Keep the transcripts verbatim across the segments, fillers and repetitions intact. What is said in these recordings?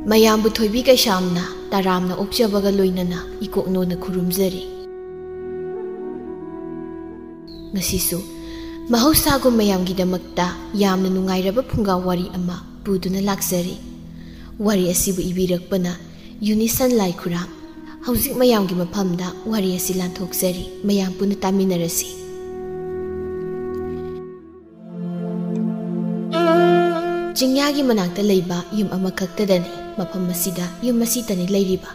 ꯃꯌꯥꯝꯕꯨ ꯊꯣꯏꯕꯤ ꯀꯩꯁꯥꯝꯅ ꯇꯔꯥꯝꯅ ꯑꯣꯛꯆꯕꯒ ꯂꯣꯏꯅꯅ ꯏꯀꯣꯛꯅꯣꯅ ꯈꯨꯔꯨꯝꯖꯔꯤ꯫ ꯉꯁꯤꯁꯨ ꯃꯍꯧꯁꯥꯒꯨꯝ ꯃꯌꯥꯝꯒꯤꯗꯃꯛꯇ ꯌꯥꯝꯅ ꯅꯨꯡꯉꯥꯏꯔꯕ ꯐꯨꯡꯒꯥ ꯋꯥꯔꯤ ꯑꯃ ꯄꯨꯗꯨꯅ ꯂꯥꯛꯆꯔꯤ꯫ ꯋꯥꯔꯤ ꯑꯁꯤꯕꯨ ꯏꯕꯤꯔꯛꯄꯅ ꯌꯨꯅꯤꯁꯟ ꯂꯥꯏꯈꯨꯔꯥꯝ꯫ ꯍꯧꯖꯤꯛ ꯃꯌꯥꯝꯒꯤ ꯃꯐꯝꯗ ꯋꯥꯔꯤ ꯑꯁꯤ ꯂꯥꯟꯊꯣꯛꯆꯔꯤ, ꯃꯌꯥꯝ ꯄꯨꯟꯅ ꯇꯥꯃꯤꯟꯅꯔꯁꯤ꯫ ꯆꯤꯡꯌꯥꯒꯤ ꯃꯅꯥꯛꯇ ꯂꯩꯕ ꯌꯨꯝ ꯑꯃꯈꯛꯇꯗꯅꯤ꯫ ꯃꯐꯝ ꯑꯁꯤꯗ ꯌꯨꯝ ꯑꯁꯤꯇꯅꯤ ꯂꯩꯔꯤꯕ꯫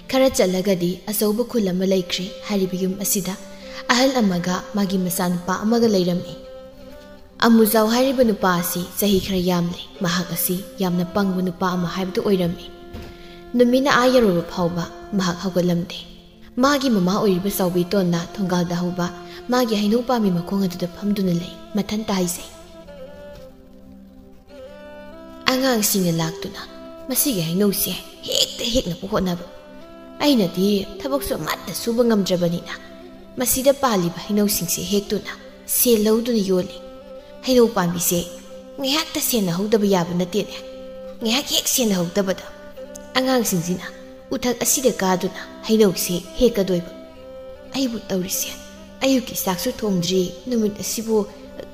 ꯈꯔ ꯆꯠꯂꯒꯗꯤ ꯑꯆꯧꯕ ꯈꯨꯜ ꯑꯃ ꯂꯩꯈ꯭ꯔꯦ꯫ ꯍꯥꯏꯔꯤꯕ ꯌꯨꯝ ꯑꯁꯤꯗ ꯑꯍꯜ ꯑꯃꯒ ꯃꯥꯒꯤ ꯃꯆꯥꯅꯨꯄꯥ ꯑꯃꯒ ꯂꯩꯔꯝꯃꯤ꯫ ꯑꯃꯨꯖꯥꯎ ꯍꯥꯏꯔꯤꯕ ꯅꯨꯄꯥ ꯑꯁꯤ ꯆꯍꯤ ꯈꯔ ꯌꯥꯝꯂꯦ꯫ ꯃꯍꯥꯛ ꯑꯁꯤ ꯌꯥꯝꯅ ꯄꯪꯕ ꯅꯨꯄꯥ ꯑꯃ ꯍꯥꯏꯕꯗꯨ ꯑꯣꯏꯔꯝꯃꯤ꯫ ꯅꯨꯃꯤꯠꯅ ꯑꯥ ꯌꯧꯔꯕ ꯐꯥꯎꯕ ꯃꯍꯥꯛ ꯍꯧꯒꯠꯂꯝꯗꯦ꯫ ꯃꯥꯒꯤ ꯃꯃꯥ ꯑꯣꯏꯔꯤꯕ ꯆꯥꯎꯕꯤꯇꯣꯟꯅ ꯊꯣꯡꯒꯥꯜꯗ ꯍꯧꯕ ꯃꯥꯒꯤ ꯍꯩꯅꯧ ꯄꯥꯝꯕꯤ ꯃꯈꯣꯡ ꯑꯗꯨꯗ ꯐꯝꯗꯨꯅ ꯂꯩ꯫ ꯃꯊꯟꯇ ꯍꯥꯏꯖꯩ꯫ ꯑꯉꯥꯡꯁꯤꯡꯅ ꯂꯥꯛꯇꯨꯅ ꯃꯁꯤꯒꯤ ꯍꯩꯅꯧꯁꯦ ꯍꯦꯛꯇ ꯍꯦꯛꯅꯕ ꯍꯣꯠꯅꯕ꯫ ꯑꯩꯅꯗꯤ ꯊꯕꯛꯁꯨ ꯑꯃꯠꯇ ꯁꯨꯕ ꯉꯝꯗ꯭ꯔꯕꯅꯤꯅ ꯃꯁꯤꯗ ꯄꯥꯜꯂꯤꯕ ꯍꯩꯅꯧꯁꯤꯡꯁꯦ ꯍꯦꯛꯇꯨꯅ ꯁꯦꯜ ꯂꯧꯗꯨꯅ ꯌꯣꯜꯂꯤ꯫ ꯍꯩꯅꯧ ꯄꯥꯝꯕꯤꯁꯦ ꯉꯥꯏꯍꯥꯛꯇ ꯁꯦꯟꯅꯍꯧꯗꯕ ꯌꯥꯕ ꯅꯠꯇꯦꯅꯦ꯫ ꯉꯥꯏꯍꯥꯛ ꯍꯦꯛ ꯁꯦꯟꯅꯍꯧꯗꯕꯗ ꯑꯉꯥꯡꯁꯤꯡꯁꯤꯅ ꯎꯊꯛ ꯑꯁꯤꯗ ꯀꯥꯗꯨꯅ ꯍꯩꯅꯧꯁꯦ ꯍꯦꯛꯀꯗꯣꯏꯕ꯫ ꯑꯩꯕꯨ ꯇꯧꯔꯤꯁꯦ, ꯑꯌꯨꯛꯀꯤ ꯆꯥꯛꯁꯨ ꯊꯣꯡꯗ꯭ꯔꯤ, ꯅꯨꯃꯤꯠ ꯑꯁꯤꯕꯨ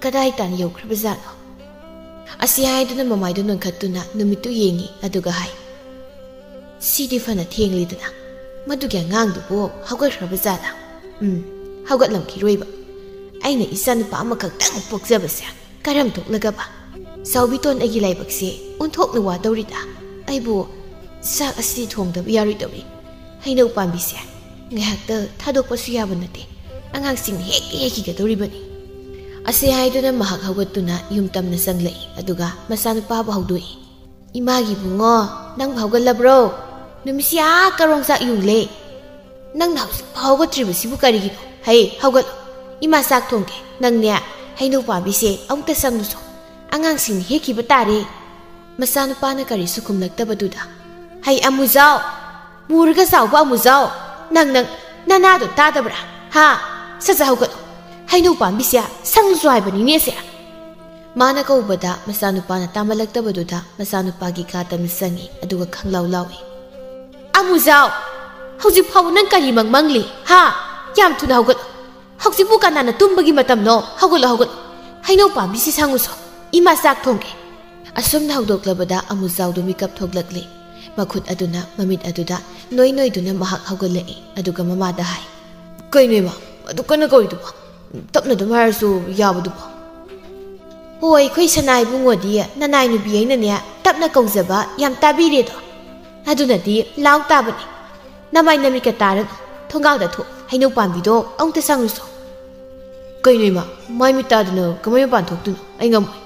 ꯀꯗꯥꯏ ꯇꯥꯅ ꯌꯧꯈ꯭ꯔꯕꯖꯥꯠꯅꯣ? ꯑꯁꯤ ꯍꯥꯏꯗꯨꯅ ꯃꯃꯥꯏꯗꯨ ꯅꯣꯟꯈꯠꯇꯨꯅ ꯅꯨꯃꯤꯠꯇꯨ ꯌꯦꯡꯉꯤ, ꯑꯗꯨꯒ ꯍꯥꯏ, "ꯁꯤꯗꯤ ꯐꯅ ꯊꯦꯡꯂꯤꯗꯅ, ꯃꯗꯨꯒꯤ ꯑꯉꯥꯡꯗꯨꯕꯨ ꯍꯧꯒꯠꯈ꯭ꯔꯕ ꯖꯥꯠꯂꯥ? ꯎꯝ, ꯍꯧꯒꯠꯂꯝꯈꯤꯔꯣꯏꯕ꯫ ꯑꯩꯅ ꯏꯆꯥꯅꯨꯄꯥ ꯑꯃꯈꯛꯇꯪ ꯄꯣꯛꯆꯕꯁꯦ ꯀꯔꯝ ꯊꯣꯛꯂꯒꯕ? ꯆꯥꯎꯕꯤꯇꯣꯟ, ꯑꯩꯒꯤ ꯂꯥꯏꯕꯛꯁꯦ ꯑꯣꯟꯊꯣꯛꯅ ꯋꯥꯗꯧꯔꯤꯗ꯫ ꯑꯩꯕꯨ ꯆꯥꯛ ꯑꯁꯤꯗꯤ ꯊꯣꯡꯗꯕ ꯌꯥꯔꯣꯏꯗꯧꯔꯤ꯫ ꯍꯩꯅꯧ ꯄꯥꯝꯕꯤꯁꯦ ꯉꯥꯏꯍꯥꯛꯇ ꯊꯥꯗꯣꯛꯄꯁꯨ ꯌꯥꯕ ꯅꯠꯇꯦ꯫ ꯑꯉꯥꯡꯁꯤꯡꯅ ꯍꯦꯛꯇ ꯍꯦꯛꯈꯤꯒꯗꯧꯔꯤꯕꯅꯤ"꯫ ꯑꯁꯤ ꯍꯥꯏꯗꯨꯅ ꯃꯍꯥꯛ ꯍꯧꯒꯠꯇꯨꯅ ꯌꯨꯝ ꯇꯝꯅ ꯆꯪꯂꯛꯏ, ꯑꯗꯨꯒ ꯃꯆꯥꯅꯨꯄꯥꯕꯨ ꯍꯧꯗꯣꯛꯏ꯫ "ꯏꯃꯥꯒꯤ ꯏꯕꯨꯡꯉꯣ, ꯅꯪꯕꯨ ꯍꯧꯒꯠꯂꯕ꯭ꯔꯣ? ꯅꯨꯃꯤꯠꯁꯤ ꯑꯥ ꯀꯔꯣꯡ ꯆꯥꯛ ꯌꯨꯡꯂꯦ꯫ ꯅꯪꯅ ꯍꯧꯖꯤꯛ ꯐꯥꯎ ꯍꯧꯒꯠꯇ꯭ꯔꯤꯕꯁꯤꯕꯨ ꯀꯔꯤꯒꯤꯅꯣ? ꯍꯩ, ꯍꯧꯒꯠꯂꯣ꯫ ꯏꯃꯥ ꯆꯥꯛ ꯊꯣꯡꯒꯦ꯫ ꯅꯪꯅꯦ, ꯍꯩꯅꯧ ꯄꯥꯝꯕꯤꯁꯦ ꯑꯃꯨꯛꯇ ꯆꯪꯂꯨꯆꯣ꯫ ꯑꯉꯥꯡꯁꯤꯡꯅ ꯍꯦꯛꯈꯤꯕ ꯇꯥꯔꯦ"꯫ ꯃꯆꯥꯅꯨꯄꯥꯅ ꯀꯔꯤꯁꯨ ꯈꯨꯝꯂꯛꯇꯕꯗꯨꯗ, "ꯍꯩ ꯑꯃꯨꯖꯥꯎ, ꯃꯨꯔꯒ ꯆꯥꯎꯕ ꯑꯃꯨꯖꯥꯎ, ꯅꯪ, ꯅꯪ, ꯅꯅꯥꯗꯣ ꯇꯥꯗꯕ꯭ꯔꯥ? ꯍꯥ? ꯁꯠ ꯁꯠ ꯍꯧꯒꯠꯂꯣ꯫ ꯍꯩꯅꯧ ꯄꯥꯝꯕꯤꯁꯦ ꯁꯪꯂꯨꯆꯣ ꯍꯥꯏꯕꯅꯤꯅꯦ ꯁꯦ"꯫ ꯃꯥꯅ ꯀꯧꯕꯗ ꯃꯆꯥꯅꯨꯄꯥꯅ ꯇꯥꯃꯜꯂꯛꯇꯕꯗꯨꯗ ꯃꯆꯥꯅꯨꯄꯥꯒꯤ ꯀꯥꯗ ꯃꯤꯠ ꯆꯪꯉꯤ, ꯑꯗꯨꯒ ꯈꯪꯂꯥꯎ ꯂꯥꯎꯏ꯫ "ꯑꯃꯨꯖꯥꯎ! ꯍꯧꯖꯤꯛ ꯐꯥꯎꯕ ꯅꯪ ꯀꯔꯤ ꯃꯪ ꯃꯪꯂꯤ? ꯍꯥ? ꯌꯥꯝ ꯊꯨꯅ ꯍꯧꯒꯠꯂꯣ꯫ ꯍꯧꯖꯤꯛꯄꯨ ꯀꯅꯥꯅ ꯇꯨꯝꯕꯒꯤ ꯃꯇꯝꯅꯣ? ꯍꯧꯒꯠꯂꯣ, ꯍꯧꯒꯠꯂꯣ꯫ ꯍꯩꯅꯧ ꯄꯥꯝꯕꯤꯁꯤ ꯁꯪꯉꯨꯁꯣ꯫ ꯏꯃꯥ ꯆꯥꯛ ꯊꯣꯡꯒꯦ꯫" ꯑꯁꯨꯝꯅ ꯍꯧꯗꯣꯛꯂꯕꯗ ꯑꯃꯨꯖꯥꯎꯗꯨ ꯃꯤꯀꯞ ꯊꯣꯛꯂꯛꯂꯤ꯫ ꯃꯈꯨꯠ ꯑꯗꯨꯅ ꯃꯃꯤꯠ ꯑꯗꯨꯗ ꯅꯣꯏ ꯅꯣꯏꯗꯨꯅ ꯃꯍꯥꯛ ꯍꯧꯒꯠꯂꯛꯏ, ꯑꯗꯨꯒ ꯃꯃꯥꯗ ꯍꯥꯏ, "ꯀꯩꯅꯣ ꯏꯃꯥ, ꯑꯗꯨ ꯀꯟꯅ ꯀꯧꯔꯤꯗꯨꯕꯣ? ꯇꯞꯅ ꯑꯗꯨꯝ ꯍꯥꯏꯔꯁꯨ ꯌꯥꯕꯗꯨꯕꯣ?" "ꯍꯣ, ꯑꯩꯈꯣꯏ ꯁꯅꯥ ꯏꯕꯨꯡꯉꯣꯗꯤ ꯅꯅꯥꯏ ꯅꯨꯄꯤ ꯑꯩꯅꯅꯦ ꯇꯞꯅ ꯀꯧꯖꯕ ꯌꯥꯝ ꯇꯥꯕꯤꯔꯦꯗꯣ꯫ ꯑꯗꯨꯅꯗꯤ ꯂꯥꯎ ꯇꯥꯕꯅꯤ꯫ ꯅꯃꯥꯏ ꯅꯃꯤꯠꯀ ꯇꯥꯔꯅꯨ꯫ ꯊꯣꯡꯒꯥꯜꯗ ꯊꯣꯛ, ꯍꯩꯅꯧ ꯄꯥꯝꯕꯤꯗꯣ ꯑꯃꯨꯛꯇ ꯁꯪꯉꯨꯁꯣ꯫" "ꯀꯩꯅꯣ ꯏꯃꯥ, ꯃꯥꯏ ꯃꯤꯠ ꯇꯥꯗꯅ ꯀꯃꯥꯏ ꯃꯄꯥꯟ ꯊꯣꯛꯇꯣꯏꯅꯣ? ꯑꯩ ꯉꯝꯃꯣꯏ꯫"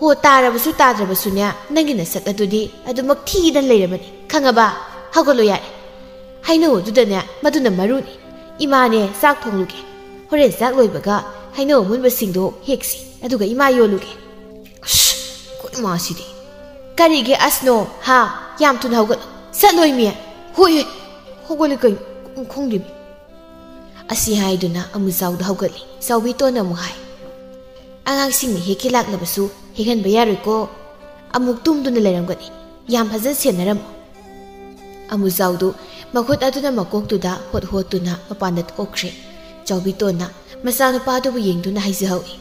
"ꯍꯣ, ꯇꯥꯔꯕꯁꯨ ꯇꯥꯗ꯭ꯔꯕꯁꯨꯅꯦ, ꯅꯪꯒꯤ ꯅꯁꯛ ꯑꯗꯨꯗꯤ ꯑꯗꯨꯃꯛ ꯊꯤꯗꯅ ꯂꯩꯔꯕꯅꯤ, ꯈꯪꯉꯕ? ꯍꯧꯒꯠꯂꯣ ꯌꯥꯔꯦ꯫ ꯍꯩꯅꯧ ꯑꯗꯨꯗꯅꯦ, ꯃꯗꯨꯅ ꯃꯔꯨꯅꯤ꯫ ꯏꯃꯥꯅꯦ ꯆꯥꯛ ꯊꯣꯡꯂꯨꯒꯦ꯫ ꯍꯣꯔꯦꯟ ꯆꯥꯛ ꯂꯣꯏꯕꯒ ꯍꯩꯅꯧ ꯑꯃꯨꯟꯕꯁꯤꯡꯗꯣ ꯍꯦꯛꯁꯤ, ꯑꯗꯨꯒ ꯏꯃꯥ ꯌꯣꯜꯂꯨꯒꯦ꯫" ꯑꯁ, ꯑꯩꯈꯣꯏ ꯏꯃꯥꯁꯤꯗꯤ꯫ "ꯀꯔꯤꯒꯤ ꯑꯁꯅꯣ, ꯍꯥ? ꯌꯥꯝ ꯊꯨꯅ ꯍꯧꯒꯠꯂꯣ꯫ ꯆꯠꯂꯣꯏꯃꯤ꯫" "ꯍꯣꯏ, ꯍꯣꯏ, ꯍꯧꯒꯠꯂꯦ ꯀꯩꯅꯣ, ꯈꯣꯡꯗꯦꯃꯤ꯫" ꯑꯁꯤ ꯍꯥꯏꯗꯨꯅ ꯑꯃꯨꯖꯥꯎꯗ ꯍꯧꯒꯠꯂꯤ꯫ ꯆꯥꯎꯕꯤꯇꯣꯟꯅ ꯑꯃꯨꯛ ꯍꯥꯏ, "ꯑꯉꯥꯡꯁꯤꯡꯅ ꯍꯦꯛꯀꯦ ꯂꯥꯛꯂꯕꯁꯨ ꯍꯦꯛꯍꯟꯕ ꯌꯥꯔꯣꯏꯀꯣ꯫ ꯑꯃꯨꯛ ꯇꯨꯝꯗꯨꯅ ꯂꯩꯔꯝꯒꯅꯤ꯫ ꯌꯥꯝ ꯐꯖꯅ ꯁꯦꯟꯅꯔꯝꯃꯨ꯫" ꯑꯃꯨꯖꯥꯎꯗꯨ ꯃꯈꯨꯠ ꯑꯗꯨꯅ ꯃꯀꯣꯛꯇꯨꯗ ꯍꯣꯠ ꯍꯣꯠꯇꯨꯅ ꯃꯄꯥꯟꯗ ꯊꯣꯛꯈ꯭ꯔꯦ꯫ ꯆꯥꯎꯕꯤꯇꯣꯟꯅ ꯃꯆꯥꯅꯨꯄꯥꯗꯨꯕꯨ ꯌꯦꯡꯗꯨꯅ ꯍꯥꯏꯖꯍꯧꯏ,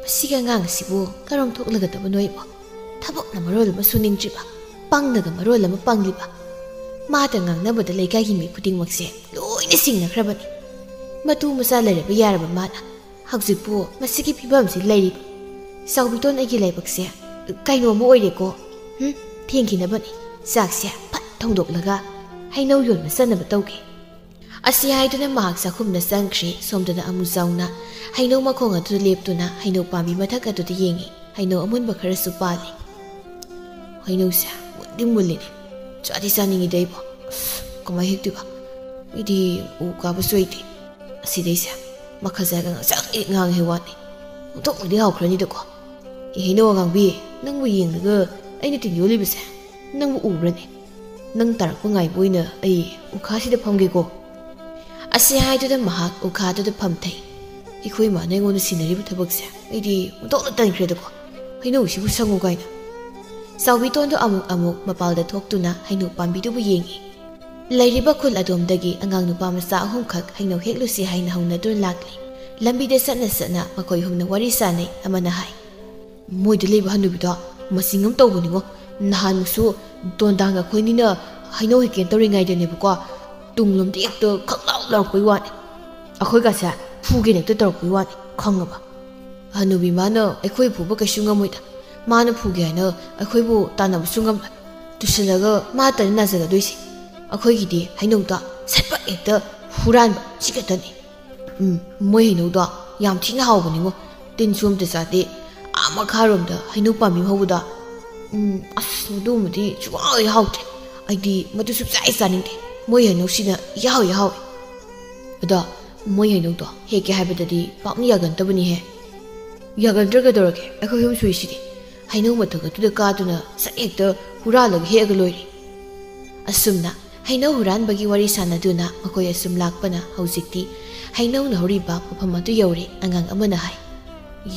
"ꯃꯁꯤꯒꯤ ꯑꯉꯥꯡ ꯑꯁꯤꯕꯨ ꯀꯔꯝ ꯊꯣꯛꯂꯒꯗꯕꯅꯣ ꯑꯩꯕꯣ? ꯊꯕꯛꯅ ꯃꯔꯣꯜ ꯑꯃ ꯁꯨꯅꯤꯡꯗ꯭ꯔꯤꯕ, ꯄꯪꯅꯒ ꯃꯔꯣꯜ ꯑꯃ ꯄꯪꯂꯤꯕ꯫ ꯃꯥꯇ ꯉꯥꯡꯅꯕꯗ ꯂꯩꯀꯥꯏꯒꯤ ꯃꯤ ꯈꯨꯗꯤꯡꯃꯛꯁꯦ ꯂꯣꯏꯅ ꯁꯤꯡꯅꯈ꯭ꯔꯕꯅꯤ꯫ ꯃꯇꯨ ꯃꯆꯥ ꯂꯩꯔꯕ ꯌꯥꯔꯕ ꯃꯥꯅ ꯍꯧꯖꯤꯛꯄꯨ ꯃꯁꯤꯒꯤ ꯐꯤꯕꯝꯁꯤ ꯂꯩꯔꯤꯕ꯫ ꯆꯥꯎꯕꯤꯇꯣꯟ, ꯑꯩꯒꯤ ꯂꯥꯏꯕꯛꯁꯦ ꯀꯩꯅꯣ ꯑꯃ ꯑꯣꯏꯔꯦꯀꯣ꯫ ꯍꯨꯝ, ꯊꯦꯡꯈꯤꯅꯕꯅꯤ꯫ ꯆꯥꯛꯁꯦ ꯐꯠ ꯊꯣꯡꯗꯣꯛꯂꯒ ꯍꯩꯅꯧ ꯌꯣꯟꯕ ꯆꯠꯅꯕ ꯇꯧꯒꯦ꯫" ꯑꯁꯤ ꯍꯥꯏꯗꯨꯅ ꯃꯍꯥꯛ ꯆꯥꯛꯈꯨꯝꯗ ꯆꯪꯈ꯭ꯔꯦ꯫ ꯁꯣꯝꯗꯅ ꯑꯃꯨꯖꯥꯎꯅ ꯍꯩꯅꯧ ꯃꯈꯣꯡ ꯑꯗꯨꯗ ꯂꯦꯞꯇꯨꯅ ꯍꯩꯅꯧ ꯄꯥꯝꯕꯤ ꯃꯊꯛ ꯑꯗꯨꯗ ꯌꯦꯡꯉꯤ꯫ ꯍꯩꯅꯧ ꯑꯃꯨꯟꯕ ꯈꯔꯁꯨ ꯄꯥꯜꯂꯤ꯫ "ꯍꯩꯅꯧꯁꯦ ꯃꯨꯟꯗꯤ ꯃꯨꯜꯂꯤꯅꯦ꯫ ꯆꯥꯗꯤ ꯆꯥꯅꯤꯡꯉꯤꯗ ꯑꯩꯕꯣ꯫ ꯑꯁ, ꯀꯃꯥꯏ ꯍꯦꯛꯇꯣꯏꯕ? ꯃꯤꯗꯤ ꯎ ꯀꯥꯕꯁꯨ ꯍꯩꯇꯦ꯫ ꯑꯁꯤꯗꯩꯁꯦ ꯃꯈꯥ ꯆꯥꯔꯒ ꯉꯥꯡꯁꯪ ꯍꯦꯛ ꯉꯥꯡꯉꯦ ꯋꯥꯅꯤ꯫ ꯑꯣꯟꯊꯣꯛꯅꯗꯤ ꯍꯥꯎꯈ꯭ꯔꯅꯤꯗꯀꯣ꯫ ꯑꯦ, ꯍꯩꯅꯧ ꯑꯉꯥꯡꯕꯤ, ꯅꯪꯕꯨ ꯌꯦꯡꯂꯒ ꯑꯩꯅ ꯇꯤꯟ ꯌꯣꯠꯂꯤꯕꯁꯦ ꯅꯪꯕꯨ ꯎꯕ꯭ꯔꯅꯦ? ꯅꯪ ꯇꯥꯔꯛꯄ ꯉꯥꯏꯕ ꯑꯣꯏꯅ ꯑꯩ ꯎꯈꯥꯁꯤꯗ ꯐꯝꯒꯦꯀꯣ꯫" ꯑꯁꯤ ꯍꯥꯏꯗꯨꯅ ꯃꯍꯥꯛ ꯎꯈꯥꯗꯨꯗ ꯐꯝꯊꯩ꯫ ꯑꯩꯈꯣꯏ ꯏꯃꯥꯅ ꯑꯩꯉꯣꯟꯗ ꯁꯤꯟꯅꯔꯤꯕ ꯊꯕꯛꯁꯦ ꯑꯩꯗꯤ ꯑꯣꯟꯊꯣꯛꯅ ꯇꯟꯈ꯭ꯔꯦꯗꯀꯣ꯫ ꯍꯩꯅꯧꯁꯤꯕꯨ ꯁꯪꯉꯨ ꯀꯥꯏꯅ꯫ ꯆꯥꯎꯕꯤꯇꯣꯟꯗꯣ ꯑꯃꯨꯛ ꯑꯃꯨꯛ ꯃꯄꯥꯜꯗ ꯊꯣꯛꯇꯨꯅ ꯍꯩꯅꯧ ꯄꯥꯝꯕꯤꯗꯨꯕꯨ ꯌꯦꯡꯏ꯫ ꯂꯩꯔꯤꯕ ꯈꯨꯜ ꯑꯗꯣꯝꯗꯒꯤ ꯑꯉꯥꯡ ꯅꯨꯄꯥ ꯃꯆꯥ ꯑꯍꯨꯝꯈꯛ ꯍꯩꯅꯧ ꯍꯦꯛꯂꯨꯁꯤ ꯍꯥꯏꯅ ꯍꯧꯅꯗꯨꯅ ꯂꯥꯛꯂꯤ꯫ ꯂꯝꯕꯤꯗ ꯆꯠꯅ ꯆꯠꯅ ꯃꯈꯣꯏ ꯑꯍꯨꯝꯅ ꯋꯥꯔꯤ ꯁꯥꯅꯩ꯫ ꯑꯃꯅ ꯍꯥꯏ, "ꯃꯣꯏꯗ ꯂꯩꯕ ꯍꯅꯨꯕꯤꯗꯣ ꯃꯆꯤꯡ ꯑꯃ ꯇꯧꯕꯅꯤꯉꯣ꯫ ꯅꯍꯥꯟꯃꯨꯛꯁꯨ ꯗꯣꯟꯗꯥꯡꯒ ꯑꯩꯈꯣꯏꯅꯤꯅ ꯍꯩꯅꯧ ꯍꯦꯛꯀꯦꯅ ꯇꯧꯔꯤꯉꯩꯗꯅꯦꯕꯀꯣ, ꯇꯨꯡꯂꯣꯝꯗ ꯍꯦꯛꯇ ꯈꯪꯂꯥꯎ ꯂꯥꯎꯔꯛꯄꯩ ꯋꯥꯅꯤ꯫ ꯑꯩꯈꯣꯏꯒꯁꯦ ꯐꯨꯒꯦꯅ ꯍꯦꯛꯇ ꯇꯧꯔꯛꯄꯩ ꯋꯥꯅꯤ, ꯈꯪꯉꯕ? ꯍꯅꯨꯕꯤ ꯃꯥꯅ ꯑꯩꯈꯣꯏ ꯐꯨꯕ ꯀꯩꯁꯨ ꯉꯝꯃꯣꯏꯗ꯫ ꯃꯥꯅ ꯐꯨꯒꯦ ꯍꯥꯏꯅ ꯑꯩꯈꯣꯏꯕꯨ ꯇꯥꯟꯅꯕꯁꯨ ꯉꯝꯂꯣꯏ꯫ ꯇꯨꯁꯤꯜꯂꯒ ꯃꯥꯇꯅꯤ ꯅꯥꯖꯒꯗꯣꯏꯁꯦ꯫ ꯑꯩꯈꯣꯏꯒꯤꯗꯤ ꯍꯩꯅꯧꯗꯣ ꯁꯠ ꯄꯠ ꯍꯦꯛꯇ ꯍꯨꯔꯥꯟꯕ, ꯁꯤ ꯈꯛꯇꯅꯤ꯫ ꯎꯝ, ꯃꯣꯏ ꯍꯩꯅꯧꯗꯣ ꯌꯥꯝ ꯊꯤꯅ ꯍꯥꯎꯕꯅꯤꯉꯣ꯫ ꯇꯤꯟꯁꯨ ꯑꯝꯇ ꯆꯥꯗꯦ꯫ ꯑꯥ ꯃꯈꯥꯔꯣꯝꯗ ꯍꯩꯅꯧ ꯄꯥꯝꯕꯤ ꯑꯃ ꯍꯧꯕꯗꯣ꯫ ꯎꯝ, ꯑꯁ, ꯃꯗꯨꯃꯗꯤ ꯁꯨꯡꯍꯥꯎ ꯍꯦꯛ ꯍꯥꯎꯇ꯭ꯔꯦ꯫ ꯑꯩꯗꯤ ꯃꯗꯨ ꯁꯨꯡꯆꯥ ꯍꯦꯛ ꯆꯥꯅꯤꯡꯗꯦ꯫ ꯃꯣꯏ ꯍꯩꯅꯧꯁꯤꯅ ꯏꯍꯥꯎ ꯍꯦꯛ ꯍꯥꯎꯏ꯫ ꯑꯗꯣ ꯃꯣꯏ ꯍꯩꯅꯧꯗꯣ ꯍꯦꯛꯀꯦ ꯍꯥꯏꯕꯗꯗꯤ ꯄꯥꯛꯅ ꯌꯥꯒꯟꯗꯕꯅꯤꯍꯦ꯫ ꯌꯥꯒꯟꯗ꯭ꯔ ꯀꯩꯗꯧꯔꯒꯦ? ꯑꯩꯈꯣꯏ ꯑꯍꯨꯝ ꯁꯨꯏꯁꯤꯗꯤ꯫ ꯍꯩꯅꯧ ꯃꯊꯛ ꯑꯗꯨꯗ ꯀꯥꯗꯨꯅ ꯁꯠ ꯍꯦꯛꯇ ꯍꯨꯔꯥꯜꯂꯒ ꯍꯦꯛꯑꯒ ꯂꯣꯏꯔꯦ꯫ ꯑꯁꯨꯝꯅ ꯍꯩꯅꯧ ꯍꯨꯔꯥꯟꯕꯒꯤ ꯋꯥꯔꯤ ꯁꯥꯟꯅꯗꯨꯅ ꯃꯈꯣꯏ ꯑꯁꯨꯝ ꯂꯥꯛꯄꯅ ꯍꯧꯖꯤꯛꯇꯤ ꯍꯩꯅꯧꯅ ꯍꯧꯔꯤꯕ ꯃꯐꯝ ꯑꯗꯨ ꯌꯧꯔꯦ꯫ ꯑꯉꯥꯡ ꯑꯃꯅ ꯍꯥꯏ,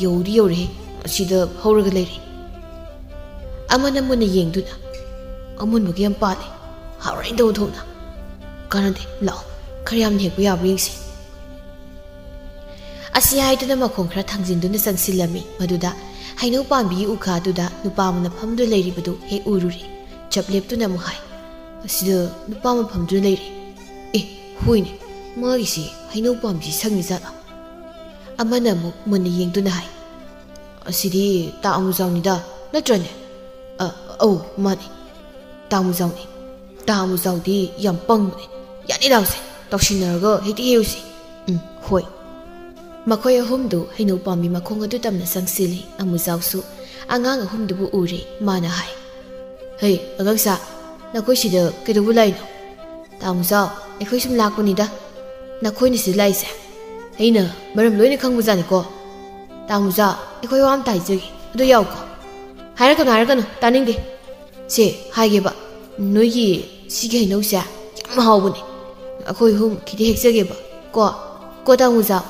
"ꯌꯧꯗꯤ ꯌꯧꯔꯦ, ꯑꯁꯤꯗ ꯍꯧꯔꯒ ꯂꯩꯔꯦ꯫" ꯑꯃꯅ ꯃꯨꯟꯅ ꯌꯦꯡꯗꯨꯅ, "ꯑꯃꯨꯟꯕꯒ ꯌꯥꯝ ꯄꯥꯜꯂꯦ, ꯍꯥꯎꯔꯅꯤꯗ ꯑꯣꯟꯊꯣꯛꯅ꯫ ꯀꯥꯟꯅꯗꯦ, ꯂꯥꯛꯑꯣ, ꯈꯔ ꯌꯥꯝꯅ ꯍꯦꯛꯄ ꯌꯥꯕ꯭ꯔꯥ ꯌꯦꯡꯁꯤ꯫" ꯑꯁꯤ ꯍꯥꯏꯗꯨꯅ ꯃꯈꯣꯡ ꯈꯔ ꯊꯥꯡꯖꯤꯟꯗꯨꯅ ꯆꯪꯁꯤꯜꯂꯝꯃꯤ꯫ ꯃꯗꯨꯗ ꯍꯩꯅꯧ ꯄꯥꯝꯕꯤꯒꯤ ꯎꯈꯥꯗꯨꯗ ꯅꯨꯄꯥ ꯑꯃꯅ ꯐꯝꯗꯨꯅ ꯂꯩꯔꯤꯕꯗꯨ ꯍꯦꯛ ꯎꯔꯨꯔꯦ꯫ ꯆꯞ ꯂꯦꯞꯇꯨꯅ ꯑꯃꯨꯛ ꯍꯥꯏ, "ꯑꯁꯤꯗ ꯅꯨꯄꯥ ꯑꯃ ꯐꯝꯗꯨꯅ ꯂꯩꯔꯦ꯫ ꯑꯦ, ꯍꯣꯏꯅꯦ, ꯃꯥꯒꯤꯁꯤ ꯍꯩꯅꯧ ꯄꯥꯝꯕꯤꯁꯤ ꯁꯪꯉꯤ ꯖꯥꯠꯂꯥ?" ꯑꯃꯅ ꯑꯃꯨꯛ ꯃꯨꯟꯅ ꯌꯦꯡꯗꯨꯅ ꯍꯥꯏ, "ꯑꯁꯤꯗꯤ ꯇꯥ ꯑꯃꯨꯖꯥꯎꯅꯤꯗ, ꯅꯠꯇ꯭ꯔꯅꯦ?" "ꯑ, ꯑꯧ, ꯃꯥꯅꯤ, ꯇꯥ ꯑꯃꯨꯖꯥꯎꯅꯤ꯫ ꯇꯥ ꯑꯃꯨꯖꯥꯎꯗꯤ ꯌꯥꯝ ꯄꯪꯕꯅꯦ꯫ ꯌꯥꯅꯤ, ꯂꯥꯎꯁꯦ, ꯇꯧꯁꯤꯟꯅꯔꯒ ꯍꯦꯛꯇ ꯍꯦꯛꯎꯁꯤ꯫" "ꯎꯝ, ꯍꯣꯏ꯫" ꯃꯈꯣꯏ ꯑꯍꯨꯝꯗꯨ ꯍꯩꯅꯧ ꯄꯥꯝꯕꯤ ꯃꯈꯣꯡ ꯑꯗꯨ ꯇꯝꯅ ꯆꯪꯁꯤꯜꯂꯤ꯫ ꯑꯃꯨꯖꯥꯎꯁꯨ ꯑꯉꯥꯡ ꯑꯍꯨꯝꯗꯨꯕꯨ ꯎꯔꯦ꯫ ꯃꯥꯅ ꯍꯥꯏ, "ꯍꯩ, ꯑꯉꯥꯡꯁꯥ, ꯅꯈꯣꯏ ꯁꯤꯗ ꯀꯩꯗꯧꯕ ꯂꯥꯛꯏꯅꯣ?" "ꯇꯥ ꯑꯃꯨꯖꯥꯎ, ꯑꯩꯈꯣꯏ ꯁꯨꯝ ꯂꯥꯛꯄꯅꯤꯗ꯫ ꯅꯈꯣꯏꯅ ꯁꯤꯗ ꯂꯥꯛꯏꯁꯦ ꯑꯩꯅ ꯃꯔꯝ ꯂꯣꯏꯅ ꯈꯪꯕꯖꯥꯠꯅꯤꯀꯣ꯫ ꯇꯥ ꯑꯃꯨꯖꯥꯎ, ꯑꯩꯈꯣꯏ ꯋꯥ ꯑꯝꯇ ꯍꯥꯏꯖꯒꯦ, ꯑꯗꯨ ꯌꯥꯎꯀꯣ꯫" "ꯍꯥꯏꯔꯛꯀꯅꯨ, ꯍꯥꯏꯔꯛꯀꯅꯨ, ꯇꯥꯅꯤꯡꯗꯦ꯫ ꯁꯦ, ꯍꯥꯏꯒꯦꯕ, ꯅꯣꯏꯒꯤ ꯁꯤꯒꯤ ꯍꯩꯅꯧꯁꯦ ꯌꯥꯝ ꯍꯥꯎꯕꯅꯦ꯫ ꯑꯩꯈꯣꯏ ꯑꯍꯨꯝ ꯈꯤꯇ ꯍꯦꯛꯆꯒꯦꯕ꯫ ꯀꯣ, ꯀꯣ, ꯇꯥ ꯑꯃꯨꯖꯥꯎ?"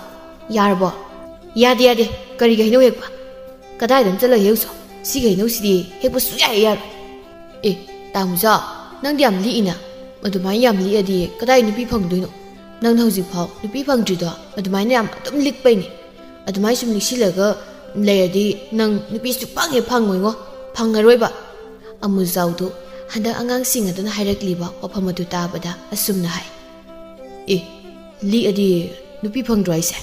ꯌꯥꯔꯕꯣ? ꯌꯥꯗꯦ, ꯌꯥꯗꯦ꯫ ꯀꯔꯤꯒꯤ ꯍꯩꯅꯧ ꯍꯦꯛꯄ? ꯀꯗꯥꯏꯗ ꯑꯃ ꯆꯠꯂꯒ ꯍꯦꯛꯎꯁꯣ? ꯁꯤꯒꯤ ꯍꯩꯅꯧꯁꯤꯗꯤ ꯍꯦꯛꯄ ꯁꯨꯡꯌꯥ ꯍꯦꯛ ꯌꯥꯔꯣꯏ꯫ ꯑꯦ, ꯇꯥꯃꯨꯖꯥꯎ, ꯅꯪꯗꯤ ꯌꯥꯝ ꯂꯤꯛꯏꯅ꯫ ꯑꯗꯨꯃꯥꯏꯅ ꯌꯥꯝ ꯂꯤꯛꯑꯗꯤ ꯀꯗꯥꯏ ꯅꯨꯄꯤ ꯐꯪꯗꯣꯏꯅꯣ? ꯅꯪꯅ ꯍꯧꯖꯤꯛꯐꯥꯎ ꯅꯨꯄꯤ ꯐꯪꯗ꯭ꯔꯤꯗꯣ ꯑꯗꯨꯃꯥꯏꯅ ꯌꯥꯝ ꯑꯗꯨꯝ ꯂꯤꯛꯄꯩꯅꯦ꯫ ꯑꯗꯨꯃꯥꯏꯅ ꯁꯨꯝ ꯂꯤꯛꯁꯤꯜꯂꯒ ꯂꯩꯔꯗꯤ ꯅꯪ ꯅꯨꯄꯤ ꯁꯨꯡꯐꯪ ꯍꯦꯛ ꯐꯪꯉꯣꯏꯉꯣ꯫ ꯐꯪꯉꯔꯣꯏꯕ꯫ ꯑꯃꯨꯖꯥꯎꯗꯨ ꯍꯟꯗꯛ ꯑꯉꯥꯡꯁꯤꯡ ꯑꯗꯨꯅ ꯍꯥꯏꯔꯛꯂꯤꯕ ꯋꯥꯐꯝ ꯑꯗꯨ ꯇꯥꯕꯗ ꯑꯁꯨꯝꯅ ꯍꯥꯏ꯫ ꯑꯦ, ꯂꯤꯛꯑꯗꯤ ꯅꯨꯄꯤ ꯐꯪꯗ꯭ꯔꯣ ꯍꯥꯏꯁꯦ?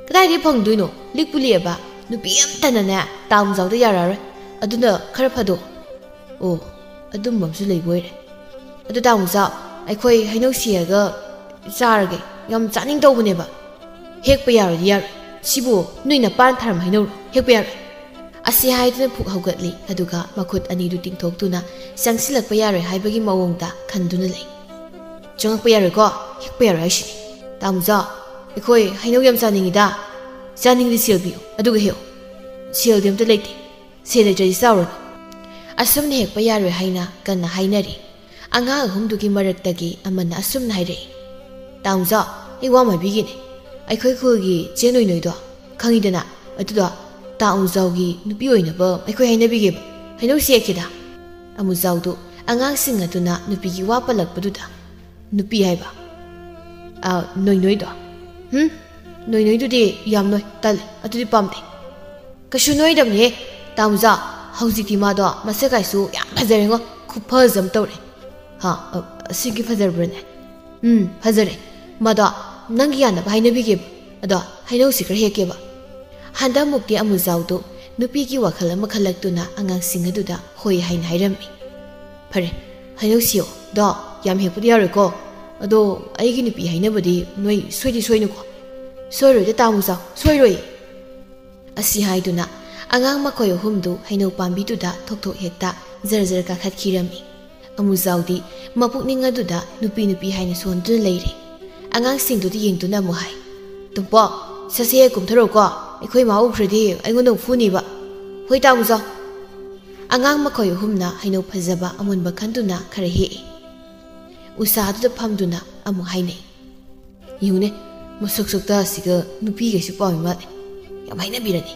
ꯀꯗꯥꯏꯗꯒꯤ ꯐꯪꯗꯣꯏꯅꯣ? ꯂꯤꯛꯄꯨ ꯂꯤꯛꯑꯕ ꯅꯨꯄꯤ ꯑꯝꯇꯅꯅꯦ ꯇꯥꯃꯨꯖꯥꯎꯗ ꯌꯥꯔꯛꯑꯔꯣꯏ꯫ ꯑꯗꯨꯅ ꯈꯔ ꯐꯗꯣ꯫ ꯑꯣ, ꯑꯗꯨꯝꯕ ꯑꯃꯁꯨ ꯂꯩꯕ ꯑꯣꯏꯔꯦ꯫ ꯑꯗꯨ ꯇꯥꯃꯨꯖꯥꯎ, ꯑꯩꯈꯣꯏ ꯍꯩꯅꯧ ꯁꯤꯔꯒ ꯆꯥꯔꯒꯦ꯫ ꯌꯥꯝ ꯆꯥꯅꯤꯡ ꯇꯧꯕꯅꯦꯕ꯫ ꯍꯦꯛꯄ ꯌꯥꯔꯣꯏꯗꯤ ꯌꯥꯔꯣꯏ꯫ ꯁꯤꯕꯨ ꯅꯣꯏ ꯅꯄꯥꯅ ꯊꯥꯔꯝꯕ ꯍꯩꯅꯧꯔꯣ? ꯍꯦꯛꯄ ꯌꯥꯔꯣꯏ꯫ ꯑꯁꯤ ꯍꯥꯏꯗꯨꯅ ꯐꯨꯛ ꯍꯧꯒꯠꯂꯤ, ꯑꯗꯨꯒ ꯃꯈꯨꯠ ꯑꯅꯤꯗꯨ ꯇꯤꯡꯊꯣꯛꯇꯨꯅ ꯆꯪꯁꯤꯜꯂꯛꯄ ꯌꯥꯔꯣꯏ ꯍꯥꯏꯕꯒꯤ ꯃꯑꯣꯡꯗ ꯈꯟꯗꯨꯅ ꯂꯩ꯫ ꯆꯪꯉꯛꯄ ꯌꯥꯔꯣꯏꯀꯣ? ꯍꯦꯛꯄ ꯌꯥꯔꯣꯏ ꯍꯥꯏꯁꯤꯅꯤ꯫ ꯇꯥꯃꯨꯖꯥꯎ, ꯑꯩꯈꯣꯏ ꯍꯩꯅꯧ ꯌꯥꯝ ꯆꯥꯅꯤꯡꯉꯤꯗ꯫ ꯆꯥꯅꯤꯡꯉꯗꯤ ꯁꯦꯜ ꯄꯤꯌꯨ, ꯑꯗꯨꯒ ꯍꯦꯛꯎ꯫ ꯁꯦꯜꯗꯤ ꯑꯝꯇ ꯂꯩꯇꯦ꯫ ꯁꯦꯜ ꯂꯩꯇ꯭ꯔꯗꯤ ꯆꯥꯎꯔꯅꯨ꯫ ꯑꯁꯨꯝꯅ ꯍꯦꯛꯄ ꯌꯥꯔꯣꯏ ꯍꯥꯏꯅ ꯀꯟꯅ ꯍꯥꯏꯅꯔꯤ꯫ ꯑꯉꯥꯡ ꯑꯍꯨꯝꯗꯨꯒꯤ ꯃꯔꯛꯇꯒꯤ ꯑꯃꯅ ꯑꯁꯨꯝꯅ ꯍꯥꯏꯔꯛꯏ, "ꯇꯥꯃꯨꯖꯥꯎ, ꯑꯩ ꯋꯥ ꯑꯃ ꯍꯥꯏꯕꯤꯒꯦꯅꯦ꯫ ꯑꯩꯈꯣꯏ ꯈꯨꯜꯒꯤ ꯆꯦ ꯅꯣꯏꯅꯣꯏꯗꯣ ꯈꯪꯉꯤꯗꯅ? ꯑꯗꯨꯗꯣ ꯇꯥꯃꯨꯖꯥꯎꯒꯤ ꯅꯨꯄꯤ ꯑꯣꯏꯅꯕ ꯑꯩꯈꯣꯏ ꯍꯥꯏꯅꯕꯤꯒꯦꯕ꯫ ꯍꯩꯅꯧ ꯁꯦꯛꯈꯤꯗ?" ꯑꯃꯨꯖꯥꯎꯗꯨ ꯑꯉꯥꯡꯁꯤꯡ ꯑꯗꯨꯅ ꯅꯨꯄꯤꯒꯤ ꯋꯥ ꯄꯜꯂꯛꯄꯗꯨꯗ, "ꯅꯨꯄꯤ ꯍꯥꯏꯕ? ꯑ, ꯅꯣꯏꯅꯣꯏꯗꯣ? ꯍꯨꯝ? ꯅꯣꯏꯅꯣꯏꯗꯨꯗꯤ ꯌꯥꯝ ꯅꯣꯏ, ꯇꯜꯂꯦ, ꯑꯗꯨꯗꯤ ꯄꯥꯝꯗꯦ꯫" "ꯀꯩꯁꯨ ꯅꯣꯏꯗꯕꯅꯦꯍꯦ, ꯇꯥꯃꯨꯖꯥꯎ꯫ ꯍꯧꯖꯤꯛꯇꯤ ꯃꯥꯗꯣ ꯃꯁꯛ ꯀꯥꯏꯁꯨ ꯌꯥꯝ ꯐꯖꯔꯦꯉꯣ, ꯈꯨꯐꯖ ꯑꯃ ꯇꯧꯔꯦ꯫" "ꯍꯥ? ꯑ, ꯑꯁꯦꯡꯀꯤ ꯐꯖꯔꯕ꯭ꯔꯅꯦ?" "ꯎꯝ, ꯐꯖꯔꯦ꯫ ꯃꯥꯗꯣ ꯅꯪꯒꯤ ꯌꯥꯅꯕ ꯍꯥꯏꯅꯕꯤꯒꯦꯕ꯫ ꯑꯗꯣ ꯍꯩꯅꯧꯁꯤ ꯈꯔ ꯍꯦꯛꯀꯦꯕ꯫" ꯍꯟꯗꯛꯃꯨꯛꯇꯤ ꯑꯃꯨꯖꯥꯎꯗꯨ ꯅꯨꯄꯤꯒꯤ ꯋꯥꯈꯜ ꯑꯃ ꯈꯜꯂꯛꯇꯨꯅ ꯑꯉꯥꯡꯁꯤꯡ ꯑꯗꯨꯗ ꯍꯣꯏ ꯍꯥꯏꯅ ꯍꯥꯏꯔꯝꯃꯤ꯫ "ꯐꯔꯦ, ꯍꯩꯅꯧꯁꯤꯌꯣ꯫ ꯑꯗꯣ ꯌꯥꯝ ꯍꯦꯛꯄꯗꯤ ꯌꯥꯔꯣꯏꯀꯣ꯫ ꯑꯗꯣ ꯑꯩꯒꯤ ꯅꯨꯄꯤ ꯍꯥꯏꯅꯕꯗꯤ ꯅꯣꯏ ꯁꯣꯏꯗꯤ ꯁꯣꯏꯅꯨꯀꯣ꯫" "ꯁꯣꯏꯔꯣꯏꯗ ꯇꯥꯃꯨꯖꯥꯎ, ꯁꯣꯏꯔꯣꯏ꯫" ꯑꯁꯤ ꯍꯥꯏꯗꯨꯅ ꯑꯉꯥꯡ ꯃꯈꯣꯏ ꯑꯍꯨꯝꯗꯨ ꯍꯩꯅꯧ ꯄꯥꯝꯕꯤꯗꯨꯗ ꯊꯣꯛ ꯊꯣꯛ ꯍꯦꯛꯇ ꯖꯔ ꯖꯔ ꯀꯥꯈꯠꯈꯤꯔꯝꯃꯤ꯫ ꯑꯃꯨꯖꯥꯎꯗꯤ ꯃꯄꯨꯛꯅꯤꯡ ꯑꯗꯨꯗ ꯅꯨꯄꯤ ꯅꯨꯄꯤ ꯍꯥꯏꯅ ꯁꯣꯟꯗꯨꯅ ꯂꯩꯔꯦ꯫ ꯑꯉꯥꯡꯁꯤꯡꯗꯨꯗ ꯌꯦꯡꯗꯨꯅ ꯑꯃꯨꯛ ꯍꯥꯏ, "ꯇꯨꯝꯄꯣꯛ, ꯁꯠ ꯁꯠ ꯀꯨꯝꯊꯔꯛꯎꯀꯣ, ꯑꯩꯈꯣꯏ ꯏꯃꯥ ꯎꯈ꯭ꯔꯗꯤ ꯑꯩꯉꯣꯟꯗ ꯑꯃꯨꯛ ꯐꯨꯅꯤꯕ꯫" "ꯍꯣꯏ ꯇꯥꯃꯨꯖꯥꯎ꯫" ꯑꯉꯥꯡ ꯃꯈꯣꯏ ꯑꯍꯨꯝꯅ ꯍꯩꯅꯧ ꯐꯖꯕ ꯑꯃꯨꯟꯕ ꯈꯟꯗꯨꯅ ꯈꯔ ꯍꯦꯛꯏ꯫ ꯎꯁꯥꯗꯨꯗ ꯐꯝꯗꯨꯅ ꯑꯃꯨꯛ ꯍꯥꯏꯅꯩ, "ꯌꯦꯡꯉꯨꯅꯦ, ꯃꯁꯛ ꯁꯛꯇꯥꯁꯤꯒ ꯅꯨꯄꯤꯒꯩꯁꯨ ꯄꯥꯝꯃꯤ ꯃꯥꯜꯂꯦ꯫ ꯌꯥꯝ ꯍꯥꯏꯅꯕꯤꯔꯅꯤ꯫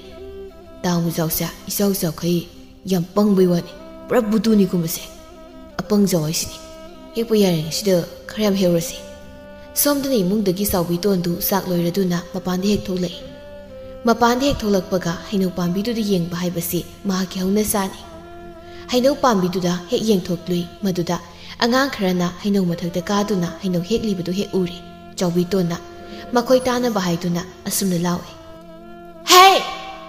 ꯇꯥ ꯑꯃꯨꯖꯥꯎꯁꯦ ꯏꯆꯥꯎ ꯆꯥꯎꯈꯩ ꯌꯥꯝ ꯄꯪꯕꯩ ꯋꯥꯅꯤ꯫ ꯄꯨꯔꯥ ꯕꯨꯗꯨꯅꯤꯀꯣ ꯃꯁꯦ꯫ ꯑꯄꯪꯖꯥꯎ ꯍꯥꯏꯁꯤꯗꯤ꯫ ꯍꯦꯛꯄ ꯌꯥꯔꯤꯉꯩꯁꯤꯗ ꯈꯔ ꯌꯥꯝ ꯍꯦꯛꯍꯧꯔꯁꯤ꯫ ꯁꯣꯝꯗꯅ ꯏꯃꯨꯡꯗꯒꯤ ꯆꯥꯎꯕꯤꯇꯣꯟꯗꯨ ꯆꯥꯛ ꯂꯣꯏꯔꯗꯨꯅ ꯃꯄꯥꯟꯗ ꯍꯦꯛ ꯊꯣꯛꯂꯛꯏ꯫ ꯃꯄꯥꯟꯗ ꯍꯦꯛ ꯊꯣꯛꯂꯛꯄꯒ ꯍꯩꯅꯧ ꯄꯥꯝꯕꯤꯗꯨꯗ ꯌꯦꯡꯕ ꯍꯥꯏꯕꯁꯤ ꯃꯍꯥꯛꯀꯤ ꯍꯧꯅꯁꯥꯅꯤ꯫ ꯍꯩꯅꯧ ꯄꯥꯝꯕꯤꯗꯨꯗ ꯍꯦꯛ ꯌꯦꯡꯊꯣꯛꯂꯨꯏ꯫ ꯃꯗꯨꯗ ꯑꯉꯥꯡ ꯈꯔꯅ ꯍꯩꯅꯧ ꯃꯊꯛꯇ ꯀꯥꯗꯨꯅ ꯍꯩꯅꯧ ꯍꯦꯛꯂꯤꯕꯗꯨ ꯍꯦꯛ ꯎꯔꯦ꯫ ꯆꯥꯎꯕꯤꯇꯣꯟꯅ ꯃꯈꯣꯏ ꯇꯥꯅꯕ ꯍꯥꯏꯗꯨꯅ ꯑꯁꯨꯝꯅ ꯂꯥꯎꯏ꯫ "ꯍꯦ!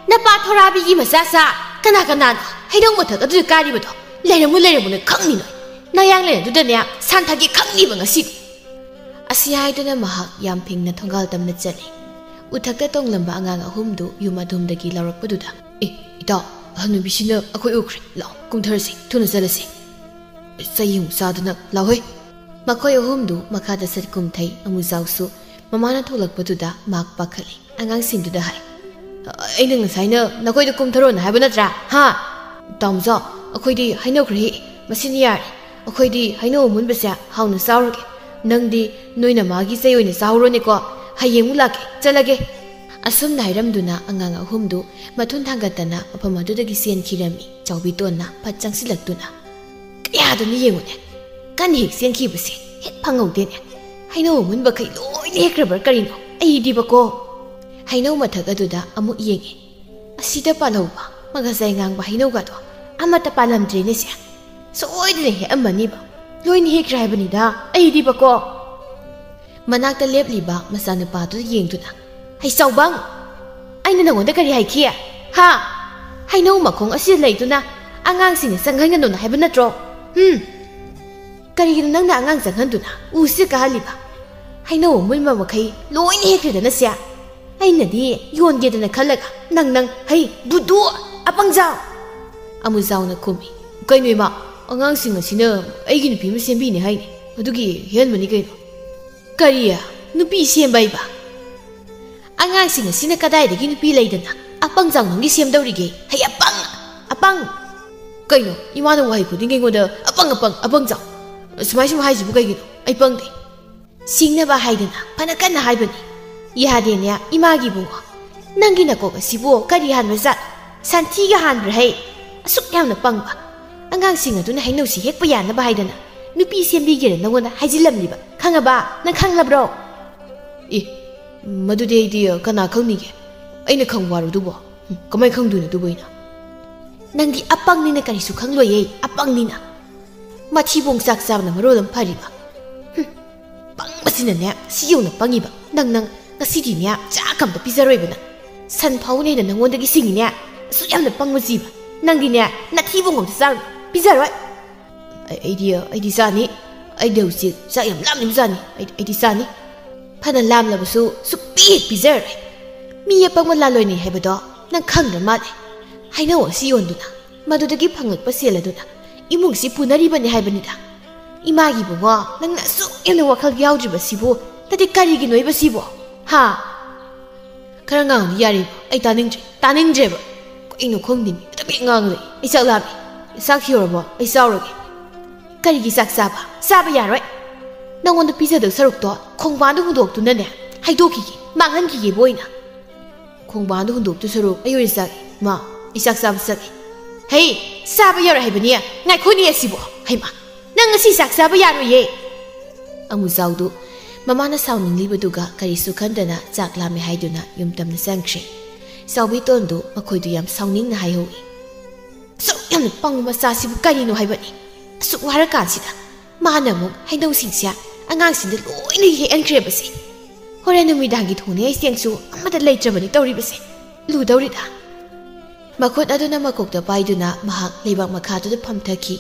ꯅꯄꯥ ꯊꯣꯔꯥꯕꯤꯒꯤ ꯃꯆꯥꯁꯥ! ꯀꯅꯥ ꯀꯅꯥꯅꯣ ꯍꯩꯅꯧ ꯃꯊꯛ ꯑꯗꯨꯗ ꯀꯥꯔꯤꯕꯗꯣ? ꯂꯩꯔꯝꯃꯨ, ꯂꯩꯔꯝꯃꯨ, ꯅꯣꯏ ꯈꯪꯅꯤ ꯅꯣꯏ꯫ ꯅꯌꯥꯡ ꯂꯩꯅꯗꯨꯗꯅꯦ ꯁꯥꯟꯊꯒꯦ ꯈꯪꯅꯤꯕ ꯉꯁꯤꯗꯤ!" ꯑꯁꯤ ꯍꯥꯏꯗꯨꯅ ꯃꯍꯥꯛ ꯌꯥꯝ ꯐꯤꯡꯅ ꯊꯣꯡꯒꯥꯜ ꯇꯝꯅ ꯆꯠꯂꯤ꯫ ꯎꯊꯛꯇ ꯇꯣꯡꯂꯝꯕ ꯑꯉꯥꯡ ꯑꯍꯨꯝꯗꯨ ꯌꯨꯝ ꯑꯗꯣꯝꯗꯒꯤ ꯂꯥꯎꯔꯛꯄꯗꯨꯗ, "ꯑꯦ, ꯏꯇꯥꯎ, ꯑꯍꯟ ꯅꯨꯄꯤꯁꯤꯅ ꯑꯩꯈꯣꯏ ꯎꯈ꯭ꯔꯦ꯫ ꯂꯥꯎ, ꯀꯨꯝꯊꯔꯁꯤ, ꯊꯨꯅ ꯆꯠꯂꯁꯤ꯫ ꯆꯩ ꯑꯃꯨꯛ ꯆꯥꯗꯅ, ꯂꯥꯎꯍꯦ!" ꯃꯈꯣꯏ ꯑꯍꯨꯝꯗꯨ ꯃꯈꯥꯗ ꯆꯠ ꯀꯨꯝꯊꯩ꯫ ꯑꯃꯨꯖꯥꯎꯁꯨ ꯃꯃꯥꯅ ꯊꯣꯛꯂꯛꯄꯗꯨꯗ ꯃꯍꯥꯛ ꯄꯥꯈꯠꯂꯤ꯫ ꯑꯉꯥꯡꯁꯤꯡꯗꯨꯗ ꯍꯥꯏ, "ꯑꯩꯅ ꯉꯁꯥꯏꯅ ꯅꯈꯣꯏꯗ ꯀꯨꯝꯊꯔꯣꯅ ꯍꯥꯏꯕ ꯅꯠꯇ꯭ꯔꯥ? ꯍꯥ? ꯇꯥꯃꯣꯖꯥꯎ, ꯑꯩꯈꯣꯏꯗꯤ ꯍꯩꯅꯧ ꯈꯔ ꯍꯦꯛꯏ, ꯃꯁꯤꯅ ꯌꯥꯔꯦ꯫ ꯑꯩꯈꯣꯏꯗꯤ ꯍꯩꯅꯧ ꯑꯃꯨꯟꯕꯁꯦ ꯍꯥꯎꯅ ꯆꯥꯎꯔꯒꯦ꯫ ꯅꯪꯗꯤ ꯅꯣꯏ ꯅꯃꯥꯒꯤ ꯆꯩ ꯑꯣꯏꯅ ꯆꯥꯍꯧꯔꯣꯅꯦꯀꯣ꯫ ꯍꯌꯦꯡ ꯑꯃꯨꯛ ꯂꯥꯛꯀꯦ, ꯆꯠꯂꯒꯦ꯫" ꯑꯁꯨꯝꯅ ꯍꯥꯏꯔꯝꯗꯨꯅ ꯑꯉꯥꯡ ꯑꯍꯨꯝꯗꯨ ꯃꯊꯨꯟ ꯊꯥꯡꯒꯠꯇꯅ ꯃꯐꯝ ꯑꯗꯨꯗꯒꯤ ꯆꯦꯟꯈꯤꯔꯝꯃꯤ꯫ ꯆꯥꯎꯕꯤꯇꯣꯟꯅ ꯐꯠ ꯆꯪꯁꯤꯜꯂꯛꯇꯨꯅ, "ꯀꯌꯥꯗꯅꯤ ꯌꯦꯡꯉꯨꯅꯦ, ꯀꯟꯅ ꯍꯦꯛ ꯆꯦꯟꯈꯤꯕꯁꯦ ꯍꯦꯛ ꯐꯪꯍꯧꯗꯦꯅꯦ꯫ ꯍꯩꯅꯧ ꯑꯃꯨꯟꯕꯈꯩ ꯂꯣꯏꯅ ꯍꯦꯛꯈ꯭ꯔꯕ꯭ꯔꯥ ꯀꯔꯤꯅꯣ? ꯑꯩꯗꯤꯕꯀꯣ!" ꯍꯩꯅꯧ ꯃꯊꯛ ꯑꯗꯨꯗ ꯑꯃꯨꯛ ꯌꯦꯡꯉꯤ꯫ ꯑꯁꯤꯗ ꯄꯥꯜꯍꯧꯕ ꯃꯒꯖꯥꯏ ꯉꯥꯡꯕ ꯍꯩꯅꯧꯒꯗꯣ ꯑꯃꯠꯇ ꯄꯥꯜꯂꯝꯗ꯭ꯔꯦꯅꯦ ꯁꯦ꯫ ꯁꯣꯏꯗꯅ ꯍꯦꯛꯑꯝꯃꯅꯤꯕ꯫ ꯂꯣꯏꯅ ꯍꯦꯛꯈ꯭ꯔꯦ ꯍꯥꯏꯕꯅꯤꯗ ꯑꯩꯗꯤꯕꯀꯣ꯫ ꯃꯅꯥꯛꯇ ꯂꯦꯞꯂꯤꯕ ꯃꯆꯥꯅꯨꯄꯥꯗꯨ ꯌꯦꯡꯗꯨꯅ, "ꯍꯩ ꯆꯥꯎꯕꯪ! ꯑꯩꯅ ꯅꯉꯣꯟꯗ ꯀꯔꯤ ꯍꯥꯏꯈꯤ? ꯍꯥ? ꯍꯩꯅꯧ ꯃꯈꯣꯡ ꯑꯁꯤꯗ ꯂꯩꯗꯨꯅ ꯑꯉꯥꯡꯁꯤꯡꯅ ꯆꯪꯍꯟꯒꯅꯨꯅ ꯍꯥꯏꯕ ꯅꯠꯇ꯭ꯔꯣ? ꯍꯨꯝ? ꯀꯔꯤꯒꯤꯅꯣ ꯅꯪꯅ ꯑꯉꯥꯡ ꯆꯪꯍꯟꯗꯨꯅ ꯎꯁꯤ ꯀꯥꯍꯜꯂꯤꯕ? ꯍꯩꯅꯧ ꯑꯃꯨꯟꯕ ꯃꯈꯩ ꯂꯣꯏꯅ ꯍꯦꯛꯈ꯭ꯔꯦꯗꯅ ꯁꯦ꯫ ꯑꯩꯅꯗꯤ ꯌꯣꯟꯒꯦꯗꯅ ꯈꯜꯂꯒ ꯅꯪ, ꯅꯪ, ꯍꯩ, ꯕꯨꯗꯨ, ꯑꯄꯪꯖꯥꯎ!" ꯑꯃꯨꯖꯥꯎꯅ ꯈꯨꯝꯃꯤ꯫ "ꯀꯩꯅꯣ ꯏꯃꯥ, ꯑꯉꯥꯡꯁꯤꯡ ꯑꯁꯤꯅ ꯑꯩꯒꯤ ꯅꯨꯄꯤ ꯑꯃ ꯁꯦꯝꯕꯤꯅꯤ ꯍꯥꯏꯅꯤ, ꯑꯗꯨꯒꯤ ꯍꯦꯟꯕꯅꯤ ꯀꯩꯅꯣ꯫" "ꯀꯔꯤ? ꯅꯨꯄꯤ ꯁꯦꯝꯕ ꯍꯥꯏꯕ? ꯑꯉꯥꯡꯁꯤꯡ ꯑꯁꯤꯅ ꯀꯗꯥꯏꯗꯒꯤ ꯅꯨꯄꯤ ꯂꯩꯗꯅ ꯑꯄꯪꯖꯥꯎ ꯅꯪꯒꯤ ꯁꯦꯝꯗꯧꯔꯤꯒꯦ? ꯍꯩ ꯑꯄꯪ! ꯑꯄꯪ!" "ꯀꯩꯅꯣ ꯏꯃꯥꯅ ꯋꯥꯍꯩ ꯈꯨꯗꯤꯡꯒꯤ ꯑꯩꯉꯣꯟꯗ ꯑꯄꯪ, ꯑꯄꯪ, ꯑꯄꯪꯖꯥꯎ ꯁꯨꯃꯥꯏ ꯁꯨꯝ ꯍꯥꯏꯁꯤꯕꯨ ꯀꯩꯒꯤꯅꯣ? ꯑꯩ ꯄꯪꯗꯦ꯫" "ꯁꯤꯡꯅꯕ ꯍꯥꯏꯗꯅ ꯐꯅ ꯀꯟꯅ ꯍꯥꯏꯕꯅꯤ꯫ ꯌꯥꯗꯦꯅꯦ, ꯏꯃꯥꯒꯤ ꯏꯕꯨꯡꯉꯣ꯫ ꯅꯪꯒꯤ ꯅꯀꯣꯛ ꯑꯁꯤꯕꯨ ꯀꯔꯤ ꯍꯥꯟꯕ ꯖꯥꯠ? ꯁꯟꯊꯤꯒ ꯍꯥꯟꯕ꯭ꯔꯥ ꯍꯩ? ꯑꯁꯨꯛ ꯌꯥꯝꯅ ꯄꯪꯕ꯫ ꯑꯉꯥꯡꯁꯤꯡ ꯑꯗꯨꯅ ꯍꯩꯅꯧꯁꯤ ꯍꯦꯛꯄ ꯌꯥꯅꯕ ꯍꯥꯏꯗꯅ ꯅꯨꯄꯤ ꯁꯦꯝꯕꯤꯒꯦꯅ ꯅꯪꯉꯣꯟꯗ ꯍꯥꯏꯖꯤꯜꯂꯝꯂꯤꯕ꯫ ꯈꯪꯉꯕ? ꯅꯪ ꯈꯪꯂꯕ꯭ꯔꯣ? ꯑꯦ, ꯃꯗꯨꯗꯤ ꯑꯩꯗꯤ ꯀꯅꯥ ꯈꯪꯅꯤꯒꯦ? ꯑꯩꯅ ꯈꯪꯕ ꯋꯥꯔꯣ ꯑꯗꯨꯕꯣ? ꯍꯨꯝ, ꯀꯃꯥꯏ ꯈꯪꯗꯣꯏꯅꯣ ꯑꯗꯨꯕꯨ ꯑꯩꯅ? ꯅꯪꯗꯤ ꯑꯄꯪꯅꯤꯅ ꯀꯔꯤꯁꯨ ꯈꯪꯂꯣꯏꯌꯦ, ꯑꯄꯪꯅꯤꯅ꯫ ꯃꯊꯤꯕꯣꯡ ꯆꯥꯛ ꯆꯥꯕꯅ ꯃꯔꯣꯜ ꯑꯃ ꯐꯔꯤꯕ꯫ ꯍꯨꯝ, ꯄꯪꯕꯁꯤꯅꯅꯦ, ꯁꯤ ꯌꯧꯅ ꯄꯪꯉꯤꯕ꯫ ꯅꯪ, ꯅꯪ ꯉꯁꯤꯗꯤꯅꯦ, ꯆꯥꯛ ꯑꯝꯇ ꯄꯤꯖꯔꯣꯏꯕ ꯅꯪ꯫ ꯁꯟ ꯐꯥꯎꯅ ꯍꯦꯟꯅ ꯅꯪꯉꯣꯟꯗꯒꯤ ꯁꯤꯡꯉꯤꯅꯦ꯫ ꯑꯁꯨꯛ ꯌꯥꯝꯅ ꯄꯪꯕ ꯖꯤꯕ꯫ ꯅꯪꯗꯤꯅꯦ, ꯅꯊꯤꯕꯣꯡ ꯑꯝꯇ ꯆꯥꯔꯣꯏ꯫ ꯄꯤꯖꯔꯣꯏ꯫ ꯑꯩ-, ꯑꯩꯗꯤ, ꯑꯩꯗꯤ ꯆꯥꯅꯤ꯫ ꯑꯩꯗꯤ ꯍꯧꯖꯤꯛ ꯆꯥꯛ ꯌꯥꯝ ꯂꯥꯝꯂꯤꯕ ꯖꯥꯠꯅꯤ꯫ ꯑꯩ-, ꯑꯩꯗꯤ ꯆꯥꯅꯤ꯫ ꯐꯅ ꯂꯥꯝꯂꯕꯁꯨ ꯁꯨꯛꯄꯤ ꯍꯦꯛ ꯄꯤꯖꯔꯔꯣꯏ꯫ ꯃꯤ ꯑꯄꯪꯕ ꯂꯥꯂꯣꯏꯅꯩ ꯍꯥꯏꯕꯗꯣ ꯅꯪ ꯈꯪꯗ꯭ꯔ ꯃꯥꯜꯂꯦ꯫ ꯍꯩꯅꯧ ꯑꯁꯤ ꯌꯣꯟꯗꯨꯅ, ꯃꯗꯨꯗꯒꯤ ꯐꯪꯂꯛꯄ ꯁꯦꯜ ꯑꯗꯨꯅ ꯏꯃꯨꯡꯁꯤ ꯄꯨꯅꯔꯤꯕꯅꯤ ꯍꯥꯏꯕꯅꯤꯗ꯫ ꯏꯃꯥꯒꯤ ꯏꯕꯨꯡꯉꯣ, ꯅꯪꯅ ꯑꯁꯨꯛ ꯌꯥꯝꯅ ꯋꯥꯈꯜ ꯌꯥꯎꯗ꯭ꯔꯤꯕꯁꯤꯕꯨ ꯅꯠꯇꯦ ꯀꯔꯤꯒꯤꯅꯣ ꯍꯥꯏꯕꯁꯤꯕꯣ? ꯍꯥ? ꯈꯔ ꯉꯥꯡꯗꯤ ꯌꯥꯔꯦꯕ꯫ ꯑꯩ ꯇꯥꯅꯤꯡꯗ꯭ꯔꯦ꯫ ꯇꯥꯅꯤꯡꯗ꯭ꯔꯦꯕ꯫ ꯀꯩꯅꯣ ꯈꯪꯗꯦ ꯃꯤ꯫ ꯑꯗꯨꯝ ꯍꯦꯛ ꯉꯥꯡ ꯂꯩ꯫ ꯑꯩ ꯆꯥꯛ ꯂꯥꯝꯃꯦ꯫ ꯆꯥꯛ ꯊꯤꯔꯨꯔꯕꯣ? ꯑꯩ ꯆꯥꯎꯔꯒꯦ꯫ ꯀꯔꯤꯒꯤ ꯆꯥꯛ ꯆꯥꯕ? ꯆꯥꯕ ꯌꯥꯔꯣꯏ꯫ ꯅꯪꯉꯣꯟꯗ ꯄꯤꯖꯗꯧ ꯁꯔꯨꯛꯇꯣ ꯈꯣꯡꯕꯥꯟꯗ ꯍꯨꯟꯗꯣꯛꯇꯨꯅꯅꯦ, ꯍꯩꯗꯣꯛꯈꯤꯒꯦ꯫ ꯃꯥꯡꯍꯟꯈꯤꯒꯦꯕ ꯑꯣꯏꯅ꯫ ꯈꯣꯡꯕꯥꯟꯗ ꯍꯨꯟꯗꯣꯛꯇꯧ ꯁꯔꯨꯛ ꯑꯩ ꯑꯣꯏꯅ ꯆꯥꯒꯦ꯫ ꯃꯥ, ꯑꯩ ꯆꯥꯛ ꯆꯥꯕ ꯆꯠꯂꯦ꯫ ꯍꯩ, ꯆꯥꯕ ꯌꯥꯔꯣꯏ ꯍꯥꯏꯕꯅꯤ꯫ ꯉꯥꯏꯈꯣꯅꯦ ꯑꯁꯤꯕꯣ꯫ ꯍꯩꯃꯥ, ꯅꯪ ꯉꯁꯤ ꯆꯥꯛ ꯆꯥꯕ ꯌꯥꯔꯣꯏꯌꯦ꯫ ꯑꯃꯨꯖꯥꯎꯗꯨ ꯃꯃꯥꯅ ꯁꯥꯎꯅꯤꯡꯂꯤꯕꯗꯨꯒ ꯀꯔꯤꯁꯨ ꯈꯟꯗꯅ ꯆꯥꯛ ꯂꯥꯝꯃꯦ ꯍꯥꯏꯗꯨꯅ ꯌꯨꯝ ꯇꯝꯅ ꯆꯪꯈ꯭ꯔꯦ꯫ ꯆꯥꯎꯕꯤꯇꯣꯟꯗꯨ ꯃꯈꯣꯏꯗꯨ ꯌꯥꯝ ꯁꯥꯎꯅꯤꯡꯅ ꯍꯥꯏꯍꯧꯏ꯫ "ꯑꯁꯨꯛ ꯌꯥꯝꯅ ꯄꯪꯕ ꯃꯆꯥꯁꯤꯕꯨ ꯀꯔꯤꯅꯣ ꯍꯥꯏꯕꯅꯤ? ꯑꯁꯨꯛ ꯋꯥꯔꯀꯥꯟꯁꯤꯗ ꯃꯥꯅ ꯑꯃꯨꯛ ꯍꯩꯅꯧꯁꯤꯡꯁꯦ ꯑꯉꯥꯡꯁꯤꯡꯗ ꯂꯣꯏꯅ ꯍꯦꯛꯍꯟꯈ꯭ꯔꯦꯕꯁꯦ꯫ ꯍꯣꯔꯦꯟ ꯅꯨꯃꯤꯗꯥꯡꯒꯤ ꯊꯣꯡꯅꯤꯡꯉꯥꯏ ꯆꯦꯡꯁꯨ ꯑꯃꯠꯇ ꯂꯩꯇ꯭ꯔꯕꯅꯤ ꯇꯧꯔꯤꯕꯁꯦ꯫ ꯂꯨꯗꯧꯔꯤꯗ꯫" ꯃꯈꯨꯠ ꯑꯗꯨꯅ ꯃꯀꯣꯛꯇ ꯄꯥꯏꯗꯨꯅ ꯃꯍꯥꯛ ꯂꯩꯕꯥꯛ ꯃꯈꯥꯗꯨꯗ ꯐꯝꯊꯈꯤ꯫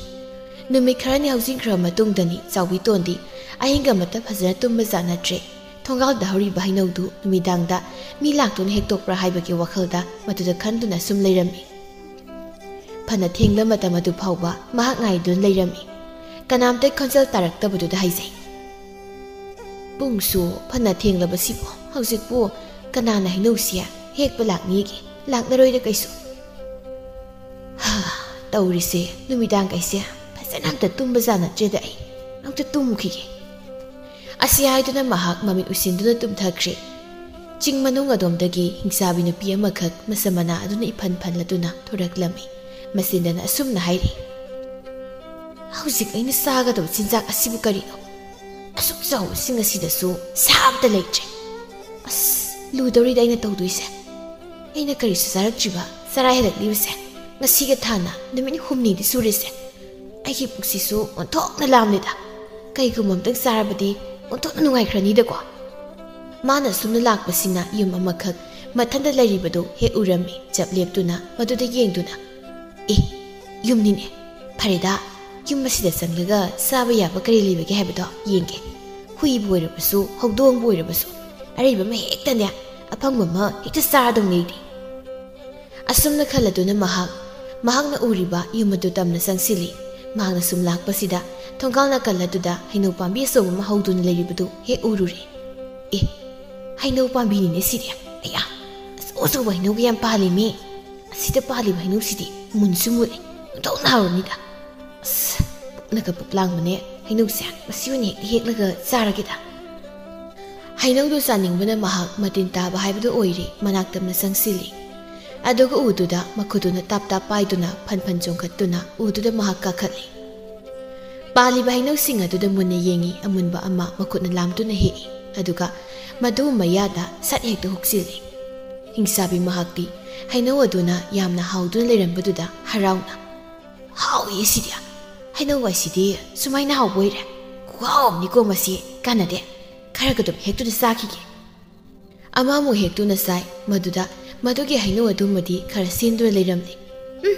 ꯅꯨꯃꯤꯠ ꯈꯔꯅꯤ ꯍꯧꯖꯤꯟꯈ꯭ꯔꯕ ꯃꯇꯨꯡꯗꯅꯤ ꯆꯥꯎꯕꯤꯇꯣꯟꯗꯤ ꯑꯍꯤꯡꯒ ꯑꯃꯠꯇ ꯐꯖꯅ ꯇꯨꯝꯕ ꯖꯥꯠ ꯅꯠꯇ꯭ꯔꯦ꯫ ꯊꯣꯡꯒꯥꯜꯗ ꯍꯧꯔꯤꯕ ꯍꯩꯅꯧꯗꯨ ꯅꯨꯃꯤꯗꯥꯡꯗ ꯃꯤ ꯂꯥꯛꯇꯨꯅ ꯍꯦꯛꯇꯣꯛꯄ꯭ꯔꯥ ꯍꯥꯏꯕꯒꯤ ꯋꯥꯈꯜꯗ ꯃꯗꯨꯗ ꯈꯟꯗꯨꯅ ꯁꯨꯝ ꯂꯩꯔꯝꯃꯤ꯫ ꯐꯅ ꯊꯦꯡꯂ ꯃꯇꯝ ꯑꯗꯨ ꯐꯥꯎꯕ ꯃꯍꯥꯛ ꯉꯥꯏꯗꯨꯅ ꯂꯩꯔꯝꯃꯤ꯫ ꯀꯅꯥꯝꯇ ꯈꯣꯟꯖꯦꯜ ꯇꯥꯔꯛꯇꯕꯗꯨꯗ ꯍꯥꯏꯖꯩ꯫ "ꯄꯨꯡꯁꯨ ꯐꯅ ꯊꯦꯡꯂꯕꯁꯤꯕꯨ ꯍꯧꯖꯤꯛꯄꯨ ꯀꯅꯥꯅ ꯍꯩꯅꯧꯁꯤ ꯍꯦꯛꯄ ꯂꯥꯛꯅꯤꯒꯦ? ꯂꯥꯛꯂꯔꯣꯏꯗ ꯀꯩꯁꯨ꯫ ꯍꯥ, ꯇꯧꯔꯤꯁꯦ, ꯅꯨꯃꯤꯗꯥꯡ ꯀꯩꯁꯦ ꯐꯖꯅ ꯑꯝꯇ ꯇꯨꯝꯕ ꯖꯥꯠ ꯅꯠꯇ꯭ꯔꯦꯗ ꯑꯩ꯫ ꯑꯝꯇ ꯇꯨꯝꯈꯤꯒꯦ꯫" ꯑꯁꯤ ꯍꯥꯏꯗꯨꯅ ꯃꯍꯥꯛ ꯃꯃꯤꯠ ꯎꯏꯁꯤꯟꯗꯨꯅ ꯇꯨꯝꯊꯈ꯭ꯔꯦ꯫ ꯆꯤꯡ ꯃꯅꯨꯡ ꯑꯗꯣꯝꯗꯒꯤ ꯍꯤꯡꯆꯥꯕꯤ ꯅꯨꯄꯤ ꯑꯃꯈꯛ ꯃꯁꯝ ꯃꯅꯥ ꯑꯗꯨꯅ ꯏꯐꯟ ꯐꯟꯂꯗꯨꯅ ꯊꯣꯔꯛꯂꯝꯃꯤ꯫ ꯃꯆꯤꯟꯗꯅ ꯑꯁꯨꯝꯅ ꯍꯥꯏꯔꯤ, "ꯍꯧꯖꯤꯛ ꯑꯩꯅ ꯆꯥꯒꯗꯕ ꯆꯤꯟꯖꯥꯛ ꯑꯁꯤꯕꯨ ꯀꯔꯤꯅꯣ? ꯑꯁꯨꯛ ꯆꯥꯎꯕ ꯆꯤꯡ ꯑꯁꯤꯗꯁꯨ ꯁꯥ ꯑꯝꯇ ꯂꯩꯇ꯭ꯔꯦ꯫ ꯑꯁ, ꯂꯨꯗꯧꯔꯤꯗ ꯑꯩꯅ ꯇꯧꯗꯣꯏꯁꯦ꯫ ꯑꯩꯅ ꯀꯔꯤꯁꯨ ꯆꯥꯔꯛꯇ꯭ꯔꯤꯕ ꯆꯔꯥ ꯍꯦꯜꯂꯛꯂꯤꯕꯁꯦ ꯉꯁꯤꯒ ꯊꯥꯅ ꯅꯨꯃꯤꯠ ꯍꯨꯝꯅꯤꯗꯤ ꯁꯨꯔꯦꯁꯦ꯫ ꯑꯩꯒꯤ ꯄꯨꯛꯁꯤꯁꯨ ꯑꯣꯟꯊꯣꯛꯅ ꯂꯥꯝꯂꯦꯗ꯫ ꯀꯩꯒꯨꯝꯕ ꯑꯝꯇꯪ ꯆꯥꯔꯕꯗꯤ ꯑꯣꯟꯊꯣꯛꯅ ꯅꯨꯡꯉꯥꯏꯈ꯭ꯔꯅꯤꯗꯀꯣ?" ꯃꯥꯅ ꯁꯨꯝꯅ ꯂꯥꯛꯄꯁꯤꯅ ꯌꯨꯝ ꯑꯃꯈꯛ ꯃꯊꯟꯇ ꯂꯩꯔꯤꯕꯗꯨ ꯍꯦꯛ ꯎꯔꯝꯃꯤ꯫ ꯆꯞ ꯂꯦꯞꯇꯨꯅ ꯃꯗꯨꯗ ꯌꯦꯡꯗꯨꯅ, "ꯑꯦ, ꯌꯨꯝꯅꯤꯅꯦ꯫ ꯐꯔꯦꯗ, ꯌꯨꯝ ꯑꯁꯤꯗ ꯆꯪꯂꯒ ꯆꯥꯕ ꯌꯥꯕ ꯀꯔꯤ ꯂꯩꯕꯒꯦ ꯍꯥꯏꯕꯗꯣ ꯌꯦꯡꯒꯦ꯫ ꯍꯨꯏꯕꯨ ꯑꯣꯏꯔꯕꯁꯨ, ꯍꯧꯗꯣꯡꯕꯨ ꯑꯣꯏꯔꯕꯁꯨ, ꯑꯔꯩꯕ ꯑꯃ ꯍꯦꯛꯇꯅꯦ, ꯑꯐꯪꯕ ꯑꯃ ꯍꯦꯛꯇ ꯆꯥꯔꯗꯧꯅꯦ ꯑꯩꯗꯤ꯫" ꯑꯁꯨꯝꯅ ꯈꯜꯂꯗꯨꯅ ꯃꯍꯥꯛ ꯃꯍꯥꯛꯅ ꯎꯔꯤꯕ ꯌꯨꯝ ꯑꯗꯨ ꯇꯝꯅ ꯆꯪꯁꯤꯜꯂꯤ꯫ ꯃꯍꯥꯛꯅ ꯁꯨꯝ ꯂꯥꯛꯄꯁꯤꯗ ꯊꯣꯡꯒꯥꯜ ꯅꯥꯀꯜ ꯑꯗꯨꯗ ꯍꯩꯅꯧ ꯄꯥꯝꯕꯤ ꯑꯆꯧꯕ ꯑꯃ ꯍꯧꯗꯨꯅ ꯂꯩꯔꯤꯕꯗꯨ ꯍꯦꯛ ꯎꯔꯨꯔꯦ꯫ "ꯑꯦ, ꯍꯩꯅꯧ ꯄꯥꯝꯕꯤꯅꯤꯅꯦ ꯁꯤꯗꯤ꯫ ꯑꯌꯥ, ꯑꯆꯧ ꯑꯆꯧꯕ ꯍꯩꯅꯧꯒ ꯌꯥꯝ ꯄꯥꯜꯂꯤꯃꯤ꯫ ꯑꯁꯤꯗ ꯄꯥꯜꯂꯤꯕ ꯍꯩꯅꯧꯁꯤꯗꯤ ꯃꯨꯟꯁꯨ ꯃꯨꯜꯂꯦ, ꯑꯣꯟꯊꯣꯛꯅ ꯍꯥꯎꯔꯅꯤꯗ꯫ ꯑꯁ, ꯄꯨꯛꯅꯒ ꯄꯨꯛ ꯂꯥꯡꯕꯅꯦ ꯍꯩꯅꯧꯁꯦ꯫ ꯃꯁꯤ ꯑꯣꯏꯅ ꯍꯦꯛꯇ ꯍꯦꯛꯂꯒ ꯆꯥꯔꯒꯦꯗ꯫" ꯍꯩꯅꯧꯗꯨ ꯆꯥꯅꯤꯡꯕꯅ ꯃꯍꯥꯛ ꯃꯇꯤꯟ ꯇꯥꯕ ꯍꯥꯏꯕꯗꯨ ꯑꯣꯏꯔꯦ꯫ ꯃꯅꯥꯛ ꯇꯝꯅ ꯆꯪꯁꯤꯜꯂꯤ꯫ ꯑꯗꯨꯒ ꯎꯗꯨꯗ ꯃꯈꯨꯠꯇꯨꯅ ꯇꯥꯞ ꯇꯥꯞ ꯄꯥꯏꯗꯨꯅ ꯐꯟ ꯐꯟ ꯆꯣꯡꯈꯠꯇꯨꯅ ꯎꯗꯨꯗ ꯃꯍꯥꯛ ꯀꯥꯈꯠꯂꯤ꯫ ꯄꯥꯜꯂꯤꯕ ꯍꯩꯅꯧꯁꯤꯡ ꯑꯗꯨꯗ ꯃꯨꯟꯅ ꯌꯦꯡꯉꯤ꯫ ꯑꯃꯨꯟꯕ ꯑꯃ ꯃꯈꯨꯠꯅ ꯂꯥꯝꯗꯨꯅ ꯍꯦꯛꯏ꯫ ꯑꯗꯨꯒ ꯃꯗꯨ ꯃꯌꯥꯗ ꯁꯠ ꯍꯦꯛꯇ ꯍꯨꯛꯆꯤꯜꯂꯤ꯫ ꯍꯤꯡꯆꯥꯕꯤ ꯃꯍꯥꯛꯇꯤ ꯍꯩꯅꯧ ꯑꯗꯨꯅ ꯌꯥꯝꯅ ꯍꯥꯎꯗꯨꯅ ꯂꯩꯔꯝꯕꯗꯨꯗ ꯍꯔꯥꯎꯅ, "ꯍꯥꯎꯏ ꯁꯤꯗꯤ꯫ ꯍꯩꯅꯧ ꯍꯥꯏꯁꯤꯗꯤ ꯁꯨꯃꯥꯏꯅ ꯍꯥꯎꯕ ꯑꯣꯏꯔꯦ꯫ ꯈꯨꯍꯥꯎ ꯑꯃꯅꯤꯀꯣ ꯃꯁꯤ꯫ ꯀꯥꯟꯅꯗꯦ꯫ ꯈꯔꯒ ꯑꯗꯨꯝ ꯍꯦꯛꯇꯨꯅ ꯆꯥꯈꯤꯒꯦ꯫" ꯑꯃ ꯑꯃꯨꯛ ꯍꯦꯛꯇꯨꯅ ꯆꯥꯏ꯫ ꯃꯗꯨꯗ ꯃꯗꯨꯒꯤ ꯍꯩꯅꯧ ꯑꯗꯨꯃꯗꯤ ꯈꯔ ꯁꯦꯝꯗꯨꯅ ꯂꯩꯔꯝꯂꯦ꯫ "ꯎꯝ,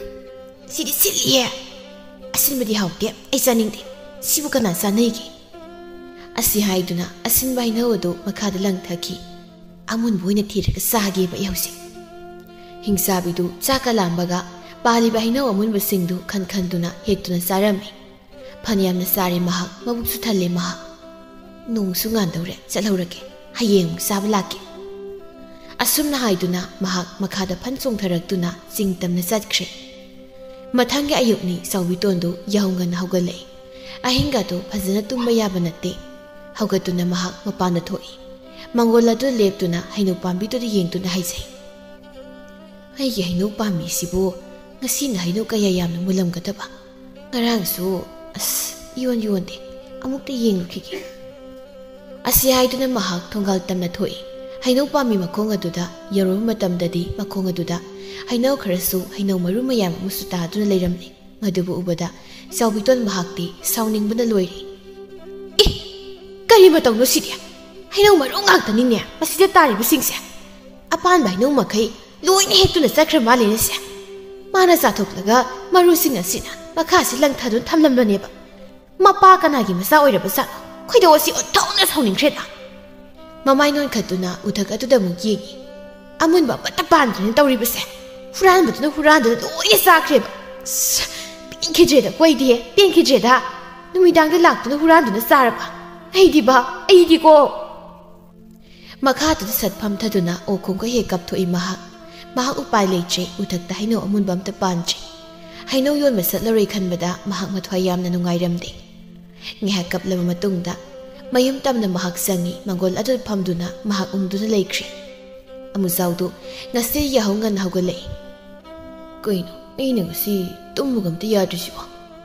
ꯁꯤꯗꯤ ꯁꯤꯜꯂꯤꯍꯦ꯫ ꯑꯁꯤꯟꯕꯗꯤ ꯍꯥꯎꯇꯦ, ꯑꯩ ꯆꯥꯅꯤꯡꯗꯦ꯫ ꯁꯤꯕꯨ ꯀꯅꯥ ꯆꯥꯅꯩꯒꯦ?" ꯑꯁꯤ ꯍꯥꯏꯗꯨꯅ ꯑꯁꯤꯟꯕ ꯍꯩꯅꯧ ꯑꯗꯨ ꯃꯈꯥꯗ ꯂꯪꯊꯈꯤ꯫ "ꯑꯃꯨꯟꯕ ꯑꯣꯏꯅ ꯊꯤꯔꯒ ꯆꯥꯒꯦꯕ ꯑꯩ ꯍꯧꯖꯤꯛ꯫" ꯍꯤꯡꯆꯥꯕꯤꯗꯨ ꯆꯥꯛꯀ ꯂꯥꯝꯕꯒ ꯄꯥꯜꯂꯤꯕ ꯍꯩꯅꯧ ꯑꯃꯨꯟꯕꯁꯤꯡꯗꯨ ꯈꯟ ꯈꯟꯗꯨꯅ ꯍꯦꯛꯇꯨꯅ ꯆꯥꯔꯝꯃꯤ꯫ ꯐꯅꯌꯥꯝꯅ ꯆꯥꯔꯦ ꯃꯍꯥꯛ, ꯃꯕꯨꯛꯁꯨ ꯊꯜꯂꯦ ꯃꯍꯥꯛ꯫ "ꯅꯣꯡꯁꯨ ꯉꯥꯟꯗꯧꯔꯦ, ꯆꯠꯍꯧꯔꯒꯦ, ꯍꯌꯦꯡ ꯑꯃꯨꯛ ꯆꯥꯕ ꯂꯥꯛꯀꯦ꯫" ꯑꯁꯨꯝꯅ ꯍꯥꯏꯗꯨꯅ ꯃꯍꯥꯛ ꯃꯈꯥꯗ ꯐꯟ ꯆꯣꯡꯊꯔꯛꯇꯨꯅ ꯆꯤꯡ ꯇꯝꯅ ꯆꯠꯈ꯭ꯔꯦ꯫ ꯃꯊꯪꯒꯤ ꯑꯌꯨꯛꯅꯤ꯫ ꯆꯥꯎꯕꯤꯇꯣꯟꯗꯨ ꯌꯥꯍꯧ ꯉꯟꯅ ꯍꯧꯒꯠꯂꯛꯏ꯫ ꯑꯍꯤꯡꯒꯗꯨ ꯐꯖꯅ ꯇꯨꯝꯕ ꯌꯥꯕ ꯅꯠꯇꯦ꯫ ꯍꯧꯒꯠꯇꯨꯅ ꯃꯍꯥꯛ ꯃꯄꯥꯟꯗ ꯊꯣꯛꯏ꯫ ꯃꯪꯒꯣꯜ ꯑꯗꯨ ꯂꯦꯞꯇꯨꯅ ꯍꯩꯅꯧ ꯄꯥꯝꯕꯤꯗꯨꯗ ꯌꯦꯡꯗꯨꯅ ꯍꯥꯏꯖꯩ꯫ "ꯑꯩꯒꯤ ꯍꯩꯅꯧ ꯄꯥꯝꯕꯤꯁꯤꯕꯨ ꯉꯁꯤꯅ ꯍꯩꯅꯧ ꯀꯌꯥ ꯌꯥꯝꯅ ꯃꯨꯜꯂꯝꯒꯗꯕ꯫ ꯉꯔꯥꯡꯁꯨ, ꯑꯁ, ꯏꯌꯣꯟ ꯌꯣꯟꯗꯦ꯫ ꯑꯃꯨꯛꯇ ꯌꯦꯡꯂꯨꯈꯤꯒꯦ꯫" ꯑꯁꯤ ꯍꯥꯏꯗꯨꯅ ꯃꯍꯥꯛ ꯊꯣꯡꯒꯥꯜ ꯇꯝꯅ ꯊꯣꯛꯏ꯫ ꯍꯩꯅꯧ ꯄꯥꯝꯕꯤ ꯃꯈꯣꯡ ꯑꯗꯨꯗ ꯌꯧꯔꯕ ꯃꯇꯝꯗꯗꯤ ꯃꯈꯣꯡ ꯑꯗꯨꯗ ꯍꯩꯅꯧ ꯈꯔꯁꯨ, ꯍꯩꯅꯧ ꯃꯔꯨ ꯃꯌꯥꯝ ꯑꯃꯁꯨ ꯇꯥꯗꯨꯅ ꯂꯩꯔꯝꯂꯤ꯫ ꯃꯗꯨꯕꯨ ꯎꯕꯗ ꯆꯥꯎꯕꯤꯇꯣꯟ ꯃꯍꯥꯛꯇꯤ ꯁꯥꯎꯅꯤꯡꯕꯅ ꯂꯣꯏꯔꯦ꯫ "ꯑꯦ, ꯀꯔꯤ ꯃꯇꯧꯅꯣ ꯁꯤꯗꯤ? ꯍꯩꯅꯧ ꯃꯔꯨ ꯉꯥꯛꯇꯅꯤꯅꯦ ꯃꯁꯤꯗ ꯇꯥꯔꯤꯕꯁꯤꯡꯁꯦ꯫ ꯑꯄꯥꯟꯕ ꯍꯩꯅꯧ ꯃꯈꯩ ꯂꯣꯏꯅ ꯍꯦꯛꯇꯨꯅ ꯆꯠꯈ꯭ꯔ ꯃꯥꯜꯂꯦꯅꯦ ꯁꯦ꯫ ꯃꯥꯅ ꯆꯥꯊꯣꯛꯂꯒ ꯃꯔꯨꯁꯤꯡ ꯑꯁꯤꯅ ꯃꯈꯥꯁꯤ ꯂꯪꯊꯗꯨꯅ ꯊꯝꯂꯝꯕꯅꯦꯕ꯫ ꯃꯄꯥ ꯀꯅꯥꯒꯤ ꯃꯆꯥ ꯑꯣꯏꯔꯕ ꯖꯥꯠꯅꯣ? ꯈꯣꯏꯗꯧ ꯑꯁꯤ ꯑꯣꯟꯊꯣꯛꯅ ꯁꯥꯎꯅꯤꯡꯈ꯭ꯔꯦꯗ꯫" ꯃꯃꯥꯏ ꯅꯣꯟꯈꯠꯇꯨꯅ ꯎꯊꯛ ꯑꯗꯨꯗ ꯑꯃꯨꯛ ꯌꯦꯡꯉꯤ꯫ "ꯑꯃꯨꯟꯕ ꯑꯃꯠꯇ ꯄꯥꯟꯗ꯭ꯔꯦꯅ ꯇꯧꯔꯤꯕꯁꯦ꯫ ꯍꯨꯔꯥꯟꯕꯗꯨꯅ ꯍꯨꯔꯥꯟꯗꯨꯅ ꯂꯣꯏꯅ ꯆꯥꯈ꯭ꯔꯦꯕ꯫ ꯑꯁ, ꯄꯦꯟꯈꯤꯗ꯭ꯔꯦꯗ, ꯀꯣꯏꯗꯤ ꯄꯦꯟꯈꯤꯗ꯭ꯔꯦꯗ꯫ ꯅꯨꯃꯤꯗꯥꯡꯗ ꯂꯥꯛꯇꯨꯅ ꯍꯨꯔꯥꯟꯗꯨꯅ ꯆꯥꯔꯕ? ꯑꯩꯗꯤꯕ, ꯑꯩꯗꯤꯀꯣ꯫" ꯃꯈꯥꯗꯨꯗ ꯁꯠ ꯐꯝꯊꯗꯨꯅ ꯑꯣꯈꯣꯡꯒ ꯍꯦꯛ ꯀꯞꯊꯣꯛꯏ ꯃꯍꯥꯛ꯫ ꯃꯍꯥꯛ ꯎꯄꯥꯏ ꯂꯩꯇ꯭ꯔꯦ, ꯎꯊꯛꯇ ꯍꯩꯅꯧ ꯑꯃꯨꯟꯕ ꯑꯝꯇ ꯄꯥꯟꯗ꯭ꯔꯦ꯫ ꯍꯩꯅꯧ ꯌꯣꯟꯕ ꯆꯠꯂꯔꯣꯏ ꯈꯟꯕꯗ ꯃꯍꯥꯛ ꯃꯊ꯭ꯋꯥꯏ ꯌꯥꯝꯅ ꯅꯨꯡꯉꯥꯏꯔꯝꯗꯦ꯫ ꯉꯥꯏꯍꯥꯛ ꯀꯞꯂꯕ ꯃꯇꯨꯡꯗ ꯃꯌꯨꯝ ꯇꯝꯅ ꯃꯍꯥꯛ ꯆꯪꯉꯤ꯫ ꯃꯪꯒꯣꯜ ꯑꯗꯨꯗ ꯐꯝꯗꯨꯅ ꯃꯍꯥꯛ ꯎꯝꯗꯨꯅ ꯂꯩꯈ꯭ꯔꯦ꯫ ꯑꯃꯨꯖꯥꯎꯗꯨ ꯉꯁꯤ ꯌꯥꯍꯧ ꯉꯟꯅ ꯍꯧꯒꯠꯂꯛꯏ꯫ "ꯀꯩꯅꯣ, ꯑꯩꯅ ꯉꯁꯤ ꯇꯨꯝꯕꯒ ꯑꯝꯇ ꯌꯥꯗ꯭ꯔꯤꯁꯤꯕꯣ?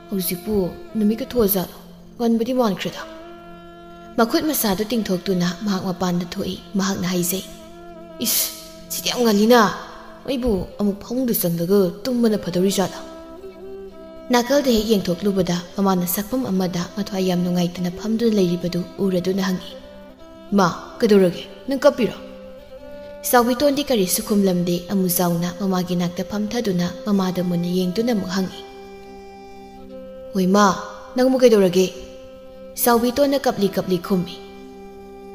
ꯍꯧꯖꯤꯛꯄꯨ ꯅꯨꯃꯤꯠꯀ ꯊꯣꯛꯑꯖꯥꯠꯂꯣ? ꯉꯟꯕꯗꯤ ꯃꯥꯟꯈ꯭ꯔꯦꯗ꯫" ꯃꯈꯨꯠ ꯃꯁꯥꯗꯨ ꯇꯤꯡꯊꯣꯛꯇꯨꯅ ꯃꯍꯥꯛ ꯃꯄꯥꯟꯗ ꯊꯣꯛꯏ꯫ ꯃꯍꯥꯛꯅ ꯍꯥꯏꯖꯩ, "ꯏꯁ, ꯁꯤꯗꯤ ꯌꯥꯝ ꯉꯜꯂꯤꯅ꯫ ꯑꯩꯕꯨ ꯑꯃꯨꯛ ꯐꯃꯨꯡꯗ ꯆꯪꯂꯒ ꯇꯨꯝꯕꯅ ꯐꯗꯧꯔꯤꯖꯥꯠꯂꯥ?" ꯅꯥꯀꯜꯗ ꯍꯦꯛ ꯌꯦꯡꯊꯣꯛꯂꯨꯕꯗ ꯃꯃꯥꯅ ꯁꯛꯐꯝ ꯑꯃꯗ ꯃꯊ꯭ꯋꯥꯏ ꯌꯥꯝ ꯅꯨꯡꯉꯥꯏꯇꯅ ꯐꯝꯗꯨꯅ ꯂꯩꯔꯤꯕꯗꯨ ꯎꯔꯗꯨꯅ ꯍꯪꯉꯤ, "ꯏꯃꯥ, ꯀꯩꯗꯧꯔꯒꯦ? ꯅꯪ ꯀꯞꯄꯤꯔꯣ?" ꯆꯥꯎꯕꯤꯇꯣꯟꯗꯤ ꯀꯔꯤꯁꯨ ꯈꯨꯝꯂꯝꯗꯦ꯫ ꯑꯃꯨꯖꯥꯎꯅ ꯃꯃꯥꯒꯤ ꯅꯥꯛꯇ ꯐꯝꯊꯗꯨꯅ ꯃꯃꯥꯗ ꯃꯨꯟꯅ ꯌꯦꯡꯗꯨꯅ ꯑꯃꯨꯛ ꯍꯪꯉꯤ, "ꯍꯣꯏ ꯃꯥ, ꯅꯪꯕꯨ ꯀꯩꯗꯧꯔꯒꯦ?" ꯆꯥꯎꯕꯤꯇꯣꯟꯅ ꯀꯞꯂꯤ ꯀꯞꯂꯤ ꯈꯨꯝꯃꯤ,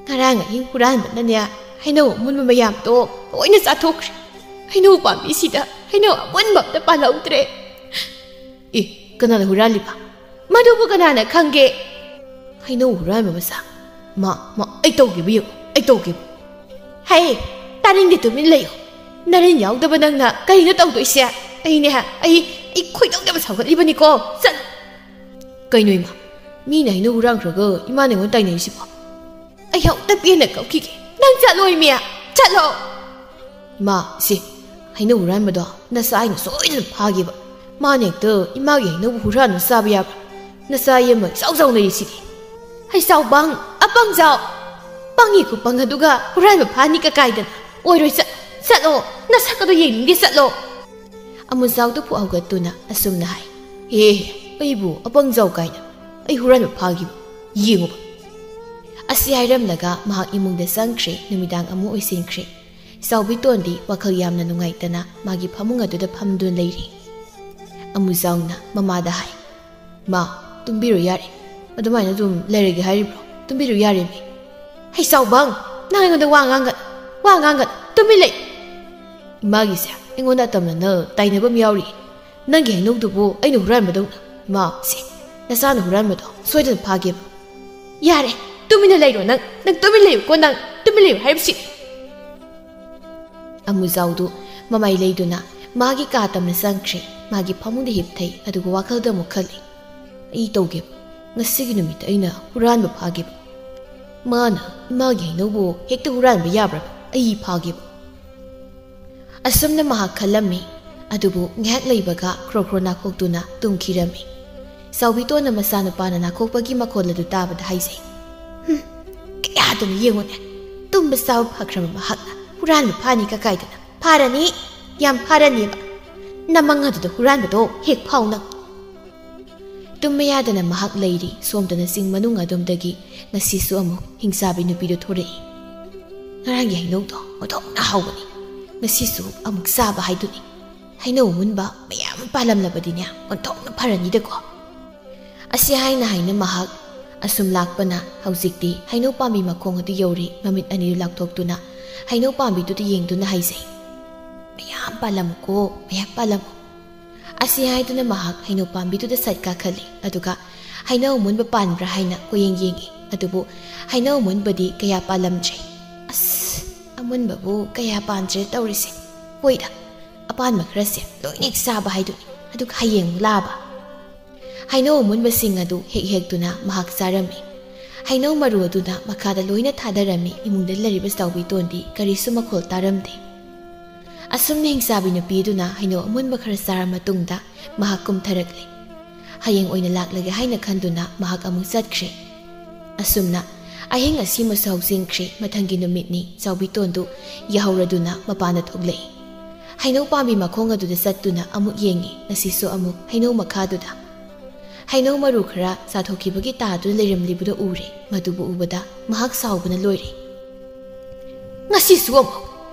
"ꯉꯔꯥꯡ ꯑꯍꯤꯡ ꯍꯨꯔꯥꯟꯕꯅꯅꯦ ꯍꯩꯅꯧ ꯑꯃꯨꯟꯕ ꯃꯌꯥꯝꯗꯣ ꯂꯣꯏꯅ ꯆꯥꯊꯣꯛꯈ꯭ꯔꯦ꯫ ꯍꯩꯅꯧ ꯄꯥꯝꯕꯤꯁꯤꯗ ꯍꯩꯅꯧ ꯑꯃꯨꯟꯕ ꯑꯝꯇ ꯄꯥꯜꯍꯧꯗ꯭ꯔꯦ꯫" "ꯑꯦ, ꯀꯅꯥꯅ ꯍꯨꯔꯥꯜꯂꯤꯕ?" "ꯃꯗꯨꯕꯨ ꯀꯅꯥꯅ ꯈꯪꯒꯦ?" "ꯍꯩꯅꯧ ꯍꯨꯔꯥꯟꯕ ꯃꯆꯥ꯫ ꯃꯥ, ꯃꯥ, ꯑꯩ ꯇꯧꯒꯦꯕꯨ ꯌꯦꯡꯉꯨ, ꯑꯩ ꯇꯧꯒꯦꯕꯨ꯫" "ꯍꯦ, ꯇꯥꯅꯤꯡꯗꯦ, ꯇꯨꯃꯤꯟ ꯂꯩꯌꯨ꯫ ꯅꯔꯤꯟ ꯌꯥꯎꯗꯕ ꯅꯪꯅ ꯀꯔꯤꯅꯣ ꯇꯧꯗꯣꯏꯁꯦ? ꯑꯩꯅꯦ, ꯑꯩ, ꯑꯩ ꯈꯣꯏꯗꯧ ꯌꯥꯝ ꯁꯥꯎꯒꯠꯂꯤꯕꯅꯤꯀꯣ꯫ ꯆꯠꯂꯨ!" "ꯀꯩꯅꯣ ꯏꯃꯥ? ꯃꯤꯅ ꯍꯩꯅꯧ ꯍꯨꯔꯥꯟꯈ꯭ꯔꯒ ꯏꯃꯥꯅ ꯑꯩꯉꯣꯟꯗ ꯇꯥꯏꯅꯔꯤꯁꯤꯕꯣ?" "ꯑꯩ ꯑꯃꯨꯛꯇ ꯄꯦꯟꯅ ꯀꯞꯈꯤꯒꯦ꯫ ꯅꯪ ꯆꯠꯂꯣꯏꯃꯤ, ꯆꯠꯂꯣ꯫ ꯏꯃꯥ, ꯁꯤ ꯍꯩꯅꯧ ꯍꯨꯔꯥꯟꯕꯗꯣ ꯅꯆꯥ ꯑꯩꯅ ꯁꯣꯏꯗꯅ ꯐꯥꯒꯦꯕ꯫ ꯃꯥꯅ ꯍꯦꯛꯇ ꯏꯃꯥꯒꯤ ꯍꯩꯅꯧꯕꯨ ꯍꯨꯔꯥꯟꯕ ꯆꯥꯕ ꯌꯥꯕ꯭ꯔꯥ? ꯅꯆꯥ ꯑꯃ ꯏꯆꯥꯎ ꯆꯥꯎ ꯂꯩꯔꯤꯁꯤꯗꯤ꯫ ꯍꯩꯆꯥꯎꯕꯪ, ꯑꯄꯪꯖꯥꯎ꯫ ꯄꯪꯉꯤ ꯈꯨꯄꯪ ꯑꯗꯨꯒ ꯍꯨꯔꯥꯟꯕ ꯐꯥꯅꯤ ꯀꯀꯥꯏꯗꯅ꯫ ꯑꯣꯏꯔꯣꯏ, ꯆꯠ-, ꯆꯠꯂꯣ꯫ ꯅꯁꯛ ꯑꯗꯣ ꯌꯦꯡꯅꯤꯡꯗꯦ, ꯆꯠꯂꯣ꯫ ꯑꯃꯨꯖꯥꯎꯗꯨ ꯐꯨꯛ ꯍꯧꯒꯠꯇꯨꯅ ꯑꯁꯨꯝꯅ ꯍꯥꯏ, "ꯑꯦ, ꯑꯩꯕꯨ ꯑꯄꯪꯖꯥꯎ ꯀꯥꯏꯅ꯫ ꯑꯩ ꯍꯨꯔꯥꯟꯕ ꯐꯥꯈꯤꯕ꯫ ꯌꯦꯡꯉꯨꯕ꯫" ꯑꯁꯤ ꯍꯥꯏꯔꯝꯂꯒ ꯃꯍꯥꯛ ꯏꯃꯨꯡꯗ ꯆꯪꯈ꯭ꯔꯦ꯫ ꯅꯨꯃꯤꯗꯥꯡ ꯑꯃꯨꯛ ꯑꯣꯏꯁꯤꯟꯈ꯭ꯔꯦ꯫ ꯆꯥꯎꯕꯤꯇꯣꯟꯗꯤ ꯋꯥꯈꯜ ꯌꯥꯝꯅ ꯅꯨꯡꯉꯥꯏꯇꯅ ꯃꯥꯒꯤ ꯐꯃꯨꯡ ꯑꯗꯨꯗ ꯐꯝꯗꯨꯅ ꯂꯩꯔꯤ꯫ ꯑꯃꯨꯖꯥꯎꯅ ꯃꯃꯥꯗ ꯍꯥꯏ, "ꯃꯥ, ꯇꯨꯝꯕꯤꯔꯣ ꯌꯥꯔꯦ꯫ ꯑꯗꯨꯃꯥꯏꯅ ꯑꯗꯨꯝ ꯂꯩꯔꯒꯦ ꯍꯥꯏꯔꯤꯕ꯭ꯔꯣ? ꯇꯨꯝꯕꯤꯔꯣ ꯌꯥꯔꯦꯃꯤ꯫" "ꯍꯩꯆꯥꯎꯕꯪ, ꯅꯪ ꯑꯩꯉꯣꯟꯗ ꯋꯥ ꯉꯥꯡꯒꯅꯨ, ꯋꯥ ꯉꯥꯡꯒꯅꯨ, ꯇꯨꯃꯤꯟ ꯂꯩ꯫" "ꯏꯃꯥꯒꯤꯁꯦ ꯑꯩꯉꯣꯟꯗ ꯑꯇꯝꯅꯅ ꯇꯥꯏꯅꯕ ꯑꯃ ꯌꯥꯎꯔꯤ꯫ ꯅꯪꯒꯤ ꯍꯩꯅꯧꯗꯨꯕꯨ ꯑꯩꯅ ꯍꯨꯔꯥꯟꯕꯗꯧꯅ꯫ ꯃꯥ, ꯁꯦ, ꯅꯆꯥꯅ ꯍꯨꯔꯥꯟꯕꯗꯣ ꯁꯣꯏꯗꯅ ꯐꯥꯒꯦꯕ꯫" "ꯌꯥꯔꯦ, ꯇꯨꯃꯤꯟꯅ ꯂꯩꯔꯣ ꯅꯪ, ꯅꯪ ꯇꯨꯃꯤꯟ ꯂꯩꯌꯨꯀꯣ, ꯅꯪ ꯇꯨꯃꯤꯟ ꯂꯩꯌꯨ ꯍꯥꯏꯕꯁꯤ꯫" ꯑꯃꯨꯖꯥꯎꯗꯨ ꯃꯃꯥꯏ ꯂꯩꯗꯨꯅ ꯃꯥꯒꯤ ꯀꯥ ꯇꯝꯅ ꯆꯪꯈ꯭ꯔꯦ꯫ ꯃꯥꯒꯤ ꯐꯃꯨꯡꯗ ꯍꯤꯞꯊꯩ, ꯑꯗꯨꯒ ꯋꯥꯈꯜꯗ ꯑꯃꯨꯛ ꯈꯜꯂꯤ, "ꯑꯩ ꯇꯧꯒꯦꯕ, ꯉꯁꯤꯒꯤ ꯅꯨꯃꯤꯠꯇ ꯑꯩꯅ ꯍꯨꯔꯥꯟꯕ ꯐꯥꯒꯦꯕ꯫ ꯃꯥꯅ ꯏꯃꯥꯒꯤ ꯍꯩꯅꯧꯕꯨ ꯍꯦꯛꯇ ꯍꯨꯔꯥꯟꯕ ꯌꯥꯕ꯭ꯔꯕ? ꯑꯩ ꯐꯥꯒꯦꯕ꯫" ꯑꯁꯨꯝꯅ ꯃꯍꯥꯛ ꯈꯜꯂꯝꯃꯤ꯫ ꯑꯗꯨꯕꯨ ꯉꯥꯏꯍꯥꯛ ꯂꯩꯕꯒ ꯈ꯭ꯔꯣ ꯈ꯭ꯔꯣ ꯅꯥꯈꯣꯛꯇꯨꯅ ꯇꯨꯝꯈꯤꯔꯝꯃꯤ꯫ ꯆꯥꯎꯕꯤꯇꯣꯟꯅ ꯃꯆꯥꯅꯨꯄꯥꯅ ꯅꯥꯈꯣꯛꯄꯒꯤ ꯃꯈꯣꯜ ꯑꯗꯨ ꯇꯥꯕꯗ ꯍꯥꯏꯖꯩ, "ꯍꯨꯝ, ꯀꯌꯥꯗꯅꯣ ꯌꯦꯡꯉꯨꯅꯦ, ꯇꯨꯝꯕ ꯆꯥꯕ ꯐꯈ꯭ꯔꯕ ꯃꯍꯥꯛꯅ ꯍꯨꯔꯥꯟꯕ ꯐꯥꯅꯤ ꯀꯀꯥꯏꯗꯅ꯫ ꯐꯥꯔꯅꯤ, ꯌꯥꯝ ꯐꯥꯔꯅꯤꯕ꯫ ꯅꯃꯪ ꯑꯗꯨꯗ ꯍꯨꯔꯥꯟꯕꯗꯣ ꯍꯦꯛ ꯐꯥꯎ ꯅꯪ꯫" ꯇꯨꯝꯕ ꯌꯥꯗꯅ ꯃꯍꯥꯛ ꯂꯩꯔꯤ꯫ ꯁꯣꯝꯗꯅ ꯆꯤꯡ ꯃꯅꯨꯡ ꯑꯗꯣꯝꯗꯒꯤ ꯉꯁꯤꯁꯨ ꯑꯃꯨꯛ ꯍꯤꯡꯆꯥꯕꯤ ꯅꯨꯄꯤꯗꯨ ꯊꯣꯔꯛꯏ꯫ "ꯉꯔꯥꯡꯒꯤ ꯍꯩꯅꯧꯗꯣ ꯑꯣꯟꯊꯣꯛꯅ ꯍꯥꯎꯕꯅꯤ, ꯉꯁꯤꯁꯨ ꯑꯃꯨꯛ ꯆꯥꯕ ꯍꯥꯏꯗꯨꯅꯤ꯫ ꯍꯩꯅꯧ ꯑꯃꯨꯟꯕ ꯃꯌꯥꯝ ꯄꯥꯜꯂꯝꯂꯕꯗꯤꯅꯦ, ꯑꯣꯟꯊꯣꯛꯅ ꯐꯔꯅꯤꯗꯀꯣ꯫" ꯑꯁꯤ ꯍꯥꯏꯅ ꯍꯥꯏꯅ ꯃꯍꯥꯛ ꯑꯁꯨꯝ ꯂꯥꯛꯄꯅ ꯍꯧꯖꯤꯛꯇꯤ ꯍꯩꯅꯧ ꯄꯥꯝꯕꯤ ꯃꯈꯣꯡ ꯑꯗꯨ ꯌꯧꯔꯦ꯫ ꯃꯃꯤꯠ ꯑꯅꯤꯗꯨ ꯂꯥꯎꯊꯣꯛꯇꯨꯅ ꯍꯩꯅꯧ ꯄꯥꯝꯕꯤꯗꯨꯗ ꯌꯦꯡꯗꯨꯅ ꯍꯥꯏꯖꯩ, "ꯃꯌꯥꯝ ꯄꯥꯜꯂꯝꯃꯨꯀꯣ, ꯃꯌꯥꯝ ꯄꯥꯜꯂꯝꯃꯨ꯫" ꯑꯁꯤ ꯍꯥꯏꯗꯨꯅ ꯃꯍꯥꯛ ꯍꯩꯅꯧ ꯄꯥꯝꯕꯤꯗꯨꯗ ꯁꯠ ꯀꯥꯈꯠꯂꯤ꯫ ꯑꯗꯨꯒ ꯍꯩꯅꯧ ꯑꯃꯨꯟꯕ ꯄꯥꯟꯕ꯭ꯔꯥ ꯍꯥꯏꯅ ꯀꯣꯏꯌꯦꯡ ꯌꯦꯡꯉꯤ꯫ ꯑꯗꯨꯕꯨ ꯍꯩꯅꯧ ꯑꯃꯨꯟꯕꯗꯤ ꯀꯌꯥ ꯄꯥꯜꯂꯝꯗ꯭ꯔꯦ꯫ "ꯑꯁ, ꯑꯃꯨꯟꯕꯕꯨ ꯀꯌꯥ ꯄꯥꯟꯗ꯭ꯔꯦ ꯇꯧꯔꯤꯁꯦ꯫ ꯍꯣꯏꯗ, ꯑꯄꯥꯟꯕ ꯈꯔꯁꯦ ꯂꯣꯏꯅ ꯍꯦꯛ ꯆꯥꯕ ꯍꯥꯏꯗꯨꯅꯤ꯫ ꯑꯗꯨꯒ ꯍꯌꯦꯡ ꯑꯃꯨꯛ ꯂꯥꯛꯑꯕ?" ꯍꯩꯅꯧ ꯑꯃꯨꯟꯕꯁꯤꯡ ꯑꯗꯨ ꯍꯦꯛ ꯍꯦꯛꯇꯨꯅ ꯃꯍꯥꯛ ꯆꯥꯔꯝꯃꯤ꯫ ꯍꯩꯅꯧ ꯃꯔꯨ ꯑꯗꯨꯅ ꯃꯈꯥꯗ ꯂꯣꯏꯅ ꯊꯥꯗꯔꯝꯃꯤ꯫ ꯏꯃꯨꯡꯗ ꯂꯩꯔꯤꯕ ꯆꯥꯎꯕꯤꯇꯣꯟꯗꯤ ꯀꯔꯤꯁꯨ ꯃꯈꯣꯜ ꯇꯥꯔꯝꯗꯦ꯫ ꯑꯁꯨꯝꯅ ꯍꯤꯡꯆꯥꯕꯤ ꯅꯨꯄꯤ ꯑꯗꯨꯅ ꯍꯩꯅꯧ ꯑꯃꯨꯟꯕ ꯈꯔ ꯆꯥꯔ ꯃꯇꯨꯡꯗ ꯃꯍꯥꯛ ꯀꯨꯝꯊꯔꯛꯂꯦ꯫ ꯍꯌꯦꯡ ꯑꯣꯏꯅ ꯂꯥꯛꯂꯒꯦ ꯍꯥꯏꯅ ꯈꯟꯗꯨꯅ ꯃꯍꯥꯛ ꯑꯃꯨꯛ ꯆꯠꯈ꯭ꯔꯦ꯫ ꯑꯁꯨꯝꯅ ꯑꯍꯤꯡ ꯑꯁꯤꯃꯁꯨ ꯍꯧꯖꯤꯟꯈ꯭ꯔꯦ꯫ ꯃꯊꯪꯒꯤ ꯅꯨꯃꯤꯠꯅꯤ꯫ ꯆꯥꯎꯕꯤꯇꯣꯟꯗꯨ ꯌꯥꯍꯧꯔꯗꯨꯅ ꯃꯄꯥꯟꯗ ꯊꯣꯛꯂꯛꯏ꯫ ꯍꯩꯅꯧ ꯄꯥꯝꯕꯤ ꯃꯈꯣꯡ ꯑꯗꯨꯗ ꯆꯠꯇꯨꯅ ꯑꯃꯨꯛ ꯌꯦꯡꯉꯤ꯫ ꯉꯁꯤꯁꯨ ꯑꯃꯨꯛ ꯍꯩꯅꯧ ꯃꯈꯥꯗꯨꯗ ꯍꯩꯅꯧ ꯃꯔꯨ ꯈꯔ ꯆꯥꯊꯣꯛꯈꯤꯕꯒꯤ ꯇꯥꯗꯨꯅ ꯂꯩꯔꯝꯂꯤꯕꯗꯨ ꯎꯔꯦ꯫ ꯃꯗꯨꯕꯨ ꯎꯕꯗ ꯃꯍꯥꯛ ꯁꯥꯎꯕꯅ ꯂꯣꯏꯔꯦ꯫ "ꯉꯁꯤꯁꯨ ꯑꯃꯨꯛ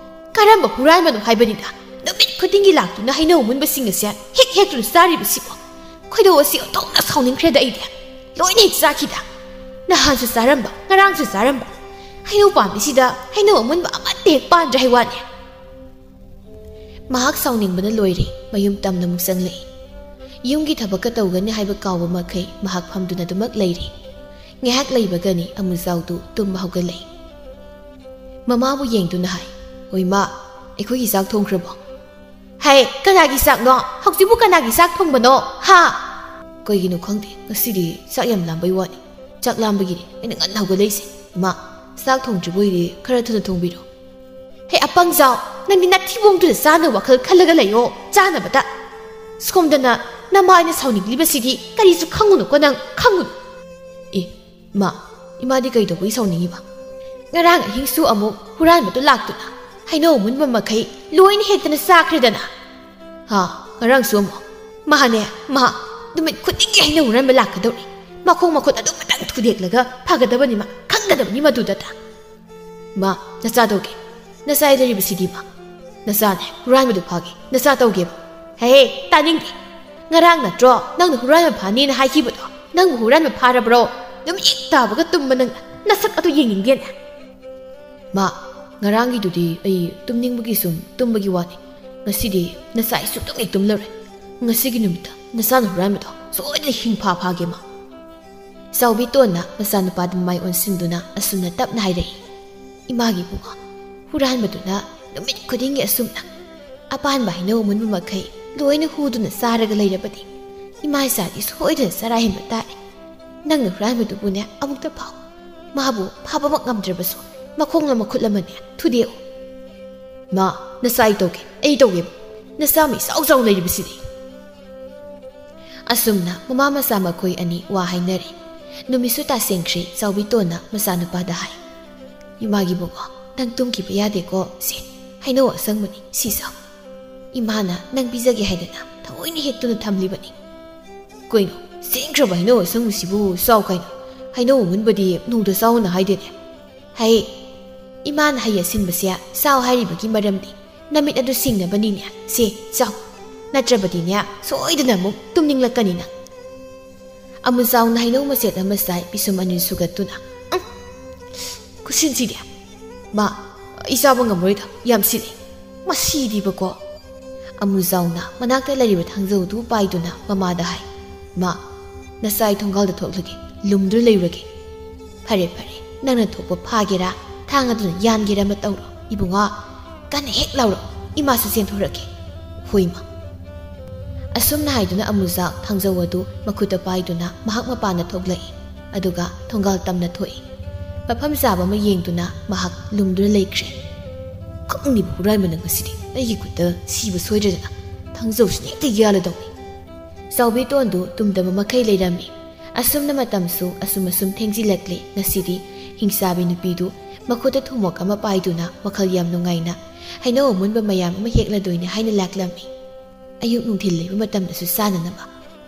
ꯀꯔꯝꯕ ꯍꯨꯔꯥꯟꯕꯅꯣ ꯍꯥꯏꯕꯅꯤꯗ, ꯅꯨꯃꯤꯠ ꯈꯨꯗꯤꯡꯒꯤ ꯂꯥꯛꯇꯨꯅ ꯍꯩꯅꯧ ꯑꯃꯨꯟꯕꯁꯤꯡ ꯑꯁꯦ ꯍꯦꯛ ꯍꯦꯛꯇꯨꯅ ꯆꯥꯔꯤꯕꯁꯤꯕꯣ? ꯈꯣꯏꯗꯧ ꯑꯁꯤ ꯑꯣꯟꯊꯣꯛꯅ ꯁꯥꯎꯅꯤꯡꯈ꯭ꯔꯦꯗ ꯑꯩꯗꯤ꯫ ꯂꯣꯏꯅ ꯍꯦꯛ ꯆꯥꯈꯤꯗ꯫ ꯅꯍꯥꯟꯁꯨ ꯆꯥꯔꯝꯕ, ꯉꯔꯥꯡꯁꯨ ꯆꯥꯔꯝꯕ꯫ ꯍꯩꯅꯧ ꯄꯥꯝꯕꯤꯁꯤꯗ ꯍꯩꯅꯧ ꯑꯃꯨꯟꯕ ꯑꯃꯠꯇ ꯍꯦꯛ ꯄꯥꯟꯗ꯭ꯔꯦ ꯍꯥꯏ ꯋꯥꯅꯤ꯫" ꯃꯍꯥꯛ ꯁꯥꯎꯅꯤꯡꯕꯅ ꯂꯣꯏꯔꯦ꯫ ꯃꯌꯨꯝ ꯇꯝꯅ ꯑꯃꯨꯛ ꯆꯪꯂꯛꯏ꯫ ꯌꯨꯝꯒꯤ ꯊꯕꯛꯀ ꯇꯧꯒꯅꯤ ꯍꯥꯏꯕ ꯀꯥꯎꯕ ꯃꯈꯩ ꯃꯍꯥꯛ ꯐꯝꯗꯨꯅ ꯑꯗꯨꯃꯛ ꯂꯩꯔꯦ꯫ ꯉꯥꯏꯍꯥꯛ ꯂꯩꯕꯒꯅꯤ ꯑꯃꯨꯖꯥꯎꯗꯨ ꯇꯨꯝꯕ ꯍꯧꯒꯠꯂꯛꯏ꯫ ꯃꯃꯥꯕꯨ ꯌꯦꯡꯗꯨꯅ ꯍꯥꯏ, "ꯑꯣꯏ ꯃꯥ, ꯑꯩꯈꯣꯏꯒꯤ ꯆꯥꯛ ꯊꯣꯡꯈ꯭ꯔꯕꯣ?" "ꯍꯩ, ꯀꯅꯥꯒꯤ ꯆꯥꯛꯅꯣ? ꯍꯧꯖꯤꯛꯄꯨ ꯀꯅꯥꯒꯤ ꯆꯥꯛ ꯊꯣꯡꯕꯅꯣ? ꯍꯥ?" "ꯀꯩꯒꯤꯅꯣ ꯈꯪꯗꯦ, ꯉꯁꯤꯗꯤ ꯆꯥꯛ ꯌꯥꯝ ꯂꯥꯝꯕꯩ ꯋꯥꯅꯤ꯫ ꯆꯥꯛ ꯂꯥꯝꯕꯒꯤꯅꯤ ꯑꯩꯅ ꯉꯟꯅ ꯍꯧꯒꯠꯂꯛꯏꯁꯦ꯫ ꯏꯃꯥ, ꯆꯥꯛ ꯊꯣꯡꯗ꯭ꯔꯤꯕ ꯑꯣꯏꯗꯤ ꯈꯔ ꯊꯨꯅ ꯊꯣꯡꯕꯤꯔꯣ꯫" "ꯍꯦ ꯑꯄꯪꯖꯥꯎ, ꯅꯪꯗꯤ ꯅꯊꯤꯕꯣꯡꯗꯨꯗ ꯆꯥꯅꯕ ꯋꯥꯈꯜ ꯈꯜꯂꯒ ꯂꯩꯌꯣ, ꯆꯥꯅꯕꯗ꯫ ꯁꯣꯝꯗꯅ ꯅꯃꯥ ꯑꯩꯅ ꯁꯥꯎꯅꯤꯡꯂꯤꯕꯁꯤꯗꯤ ꯀꯔꯤꯁꯨ ꯈꯪꯉꯨꯅꯨꯀꯣ ꯅꯪ, ꯈꯪꯉꯨꯅꯨ꯫" "ꯑꯦ, ꯏꯃꯥ, ꯏꯃꯥꯗꯤ ꯀꯩꯗꯧꯕꯒꯤ ꯁꯥꯎꯅꯤꯡꯉꯤꯕ?" "ꯉꯔꯥꯡ ꯑꯍꯤꯡꯁꯨ ꯑꯃꯨꯛ ꯍꯨꯔꯥꯟꯕꯗꯨ ꯂꯥꯛꯇꯨꯅ ꯍꯩꯅꯧ ꯑꯃꯨꯟꯕ ꯃꯈꯩ ꯂꯣꯏꯅ ꯍꯦꯛꯇꯅ ꯆꯥꯈ꯭ꯔꯦꯗꯅ꯫" "ꯍꯥ, ꯉꯔꯥꯡꯁꯨ ꯑꯃꯨꯛ?" "ꯃꯥꯅꯦ, ꯃꯥ ꯅꯨꯃꯤꯠ ꯈꯨꯗꯤꯡꯒꯤ ꯍꯩꯅꯧ ꯍꯨꯔꯥꯟꯕ ꯂꯥꯛꯀꯗꯧꯔꯤ꯫ ꯃꯈꯣꯡ ꯃꯈꯨꯠ ꯑꯗꯨꯃꯇꯪ ꯊꯨꯗꯦꯛꯂꯒ ꯐꯒꯗꯕꯅꯤ ꯃꯥ, ꯈꯪꯒꯗꯕꯅꯤ ꯃꯗꯨꯗꯇ꯫" "ꯃꯥ, ꯅꯆꯥ ꯇꯧꯒꯦ꯫ ꯅꯆꯥ ꯂꯩꯔꯤꯕꯁꯤꯗꯤ ꯃꯥ꯫ ꯅꯆꯥꯅꯦ, ꯍꯨꯔꯥꯟꯕꯗꯨ ꯐꯥꯒꯦ꯫ ꯅꯆꯥ ꯇꯧꯒꯦꯕ꯫" "ꯍꯦ, ꯇꯥꯅꯤꯡꯗꯦ꯫ ꯉꯔꯥꯡ ꯅꯠꯇ꯭ꯔꯣ ꯅꯪꯅ ꯍꯨꯔꯥꯟꯕ ꯐꯥꯅꯤꯅ ꯍꯥꯏꯈꯤꯕꯗꯣ? ꯅꯪꯕꯨ ꯍꯨꯔꯥꯟꯕ ꯐꯥꯔꯕ꯭ꯔꯣ? ꯅꯨꯃꯤꯠ ꯇꯥꯕꯒ ꯇꯨꯝꯕ ꯅꯪꯅ ꯅꯁꯛ ꯑꯗꯨ ꯌꯦꯡꯅꯤꯡꯗꯦꯅꯦ꯫" "ꯃꯥ, ꯉꯔꯥꯡꯒꯤꯗꯨꯗꯤ ꯑꯩ ꯇꯨꯝꯅꯤꯡꯕꯒꯤ ꯁꯨꯝ ꯇꯨꯝꯕꯒꯤ ꯋꯥꯅꯤ꯫ ꯉꯁꯤꯗꯤ ꯅꯆꯥ ꯑꯩ ꯁꯨꯛꯇꯨꯝ ꯍꯦꯛ ꯇꯨꯝꯂꯔꯣꯏ꯫ ꯉꯁꯤꯒꯤ ꯅꯨꯃꯤꯠꯇ ꯅꯆꯥꯅ ꯍꯨꯔꯥꯟꯕꯗꯣ ꯁꯣꯏꯗꯅ ꯍꯤꯡꯐꯥ ꯐꯥꯒꯦ ꯃꯥ꯫" ꯆꯥꯎꯕꯤ ꯇꯣꯟꯅ ꯃꯆꯥꯅꯨꯄꯥꯗ ꯃꯃꯥꯏ ꯑꯣꯟꯁꯤꯟꯗꯨꯅ ꯑꯁꯨꯝꯅ ꯇꯞꯅ ꯍꯥꯏꯔꯛꯏ, "ꯏꯃꯥꯒꯤ ꯏꯕꯨꯡꯉꯣ, ꯍꯨꯔꯥꯟꯕꯗꯨꯅ ꯅꯨꯃꯤꯠ ꯈꯨꯗꯤꯡꯒꯤ ꯑꯁꯨꯝꯅ ꯑꯄꯥꯟꯕ ꯍꯩꯅꯧ ꯑꯃꯨꯟꯕ ꯃꯈꯩ ꯂꯣꯏꯅ ꯍꯨꯗꯨꯅ ꯆꯥꯔꯒ ꯂꯩꯔꯕꯗꯤ ꯏꯃꯥ ꯏꯆꯥꯗꯤ ꯁꯣꯏꯗꯅ ꯆꯔꯥ ꯍꯦꯟꯕ ꯇꯥꯔꯦ꯫ ꯅꯪꯅ ꯍꯨꯔꯥꯟꯕꯗꯨꯕꯨꯅꯦ ꯑꯃꯨꯛꯇ ꯐꯥꯎ ꯃꯥꯕꯨ ꯐꯥꯕꯃꯛ ꯉꯝꯗ꯭ꯔꯕꯁꯨ ꯃꯈꯣꯡꯂ ꯃꯈꯨꯠ ꯑꯃꯅꯦ ꯊꯨꯗꯦꯛꯎ꯫ ꯃꯥ, ꯅꯆꯥ ꯑꯩ ꯇꯧꯒꯦ, ꯑꯩ ꯇꯧꯒꯦꯕ꯫ ꯅꯆꯥ ꯑꯃ ꯏꯆꯥꯎ ꯆꯥꯎ ꯂꯩꯔꯤꯕꯁꯤꯗꯤ꯫ ꯑꯁꯨꯝꯅ ꯃꯃꯥ ꯃꯆꯥ ꯃꯈꯣꯏ ꯑꯅꯤ ꯋꯥ ꯍꯥꯏꯅꯔꯦ꯫ ꯅꯨꯃꯤꯠꯁꯨ ꯇꯥꯁꯦꯡꯈ꯭ꯔꯦ꯫ ꯆꯥꯎꯕꯤꯇꯣꯟꯅ ꯃꯆꯥꯅꯨꯄꯥꯗ ꯍꯥꯏ, "ꯏꯃꯥꯒꯤ ꯏꯕꯨꯡꯉꯣ, ꯅꯪ ꯇꯨꯝꯈꯤꯕ ꯌꯥꯗꯦꯀꯣ꯫ ꯁꯦ, ꯍꯩꯅꯧ ꯑꯁꯪꯕꯅꯤ, ꯁꯤ ꯆꯥꯎ꯫ ꯏꯃꯥꯅ ꯅꯪ ꯄꯤꯖꯒꯦ ꯍꯥꯏꯗꯅ ꯊꯑꯣꯏꯅ ꯍꯦꯛꯇꯨꯅ ꯊꯝꯂꯤꯕꯅꯤ꯫" "ꯀꯩꯅꯣ, ꯆꯦꯟꯈ꯭ꯔꯕ ꯍꯩꯅꯧ ꯑꯁꯪꯕꯁꯤꯕꯨ ꯆꯥꯎ ꯀꯥꯏꯅ? ꯍꯩꯅꯧ ꯑꯃꯨꯟꯕꯗꯤ ꯅꯣꯡꯗ ꯆꯥꯎꯅ ꯍꯥꯏꯗꯦꯅꯦ꯫" "ꯍꯩ, ꯏꯃꯥꯅ ꯍꯩ ꯑꯁꯤꯟꯕꯁꯦ ꯆꯥꯎ ꯍꯥꯏꯔꯤꯕꯒꯤ ꯃꯔꯝꯗꯤ ꯅꯃꯤꯠ ꯑꯗꯨ ꯁꯤꯡꯅꯕꯅꯤꯅꯦ꯫ ꯁꯦ, ꯆꯥꯎ꯫ ꯅꯠꯇ꯭ꯔꯕꯗꯤꯅꯦ, ꯁꯣꯏꯗꯅ ꯑꯃꯨꯛ ꯇꯨꯝꯅꯤꯡꯂꯛꯀꯅꯤ ꯅꯪ꯫" ꯑꯃꯨꯖꯥꯎꯅ ꯍꯩꯅꯧ ꯃꯆꯦꯠ ꯑꯃ ꯆꯥꯏ, ꯄꯤꯁꯨꯝ ꯑꯅꯤ ꯁꯨꯒꯠꯇꯨꯅ꯫ "ꯎꯝ, ꯈꯨꯠꯁꯤꯟꯁꯤꯗꯤ꯫ ꯃꯥ, ꯑꯩ ꯆꯥꯕ ꯉꯝꯃꯔꯣꯏꯗ, ꯌꯥꯝ ꯁꯤꯜꯂꯤ꯫ ꯃꯁꯤꯗꯤꯕꯀꯣ꯫" ꯑꯃꯨꯖꯥꯎꯅ ꯃꯅꯥꯛꯇ ꯂꯩꯔꯤꯕ ꯊꯥꯡꯖꯧꯗꯨ ꯄꯥꯏꯗꯨꯅ ꯃꯃꯥꯗ ꯍꯥꯏ, "ꯃꯥ, ꯅꯆꯥ ꯑꯩ ꯊꯣꯡꯒꯥꯜꯗ ꯊꯣꯛꯂꯒꯦ, ꯂꯨꯝꯗꯨꯅ ꯂꯩꯔꯨꯔꯒꯦ꯫" "ꯐꯔꯦ, ꯐꯔꯦ, ꯅꯪꯅ ꯊꯣꯛꯄ ꯐꯥꯒꯦꯔꯥ, ꯊꯥꯡ ꯑꯗꯨꯅ ꯌꯥꯟꯒꯦꯔꯥ ꯑꯃ ꯇꯧꯔꯣ꯫ ꯏꯕꯨꯡꯉꯣ, ꯀꯟꯅ ꯍꯦꯛ ꯂꯥꯎꯔꯣ, ꯏꯃꯥꯁꯨ ꯆꯦꯟꯊꯣꯔꯛꯀꯦ꯫" "ꯍꯣꯏ, ꯏꯃꯥ꯫" ꯑꯁꯨꯝꯅ ꯍꯥꯏꯗꯨꯅ ꯑꯃꯨꯖꯥꯎ ꯊꯥꯡꯖꯧ ꯑꯗꯨ ꯃꯈꯨꯠꯇ ꯄꯥꯏꯗꯨꯅ ꯃꯍꯥꯛ ꯃꯄꯥꯟꯗ ꯊꯣꯛꯂꯛꯏ, ꯑꯗꯨꯒ ꯊꯣꯡꯒꯥꯜ ꯇꯝꯅ ꯊꯣꯛꯏ꯫ ꯃꯐꯝ ꯆꯥꯕ ꯑꯃ ꯌꯦꯡꯗꯨꯅ ꯃꯍꯥꯛ ꯂꯨꯝꯗꯨꯅ ꯂꯩꯈ꯭ꯔꯦ꯫ "ꯈꯪꯅꯤꯕ ꯍꯨꯔꯥꯟꯕ ꯅꯪ ꯉꯁꯤꯗꯤ ꯑꯩꯒꯤ ꯈꯨꯠꯇ ꯁꯤꯕ ꯁꯣꯏꯗ꯭ꯔꯗꯅ ꯊꯥꯡꯖꯧꯁꯤꯅ ꯍꯦꯛꯇ ꯌꯥꯜꯂꯗꯧꯅꯤ꯫" ꯆꯥꯎꯕꯤꯇꯣꯟꯗꯨ ꯇꯨꯝꯗꯕ ꯃꯈꯩ ꯂꯩꯔꯝꯃꯤ꯫ ꯑꯁꯨꯝꯅ ꯃꯇꯝꯁꯨ ꯑꯁꯨꯝ ꯑꯁꯨꯝ ꯊꯦꯡꯖꯤꯜꯂꯛꯂꯦ꯫ ꯉꯁꯤꯗꯤ ꯍꯤꯡꯆꯥꯕꯤ ꯅꯨꯄꯤꯗꯨ ꯃꯈꯨꯠꯇ ꯊꯨꯝꯃꯣꯛ ꯑꯃ ꯄꯥꯏꯗꯨꯅ ꯋꯥꯈꯜ ꯌꯥꯝ ꯅꯨꯡꯉꯥꯏꯅ ꯍꯩꯅꯧ ꯑꯃꯨꯟꯕ ꯃꯌꯥꯝ ꯑꯃ ꯍꯦꯛꯂꯗꯣꯏꯅꯦ ꯍꯥꯏꯅ ꯂꯥꯛꯂꯝꯃꯤ꯫ ꯑꯌꯨꯛ ꯅꯨꯡꯊꯤꯜ ꯂꯩꯕ ꯃꯇꯝꯗꯁꯨ ꯆꯥꯅꯅꯕ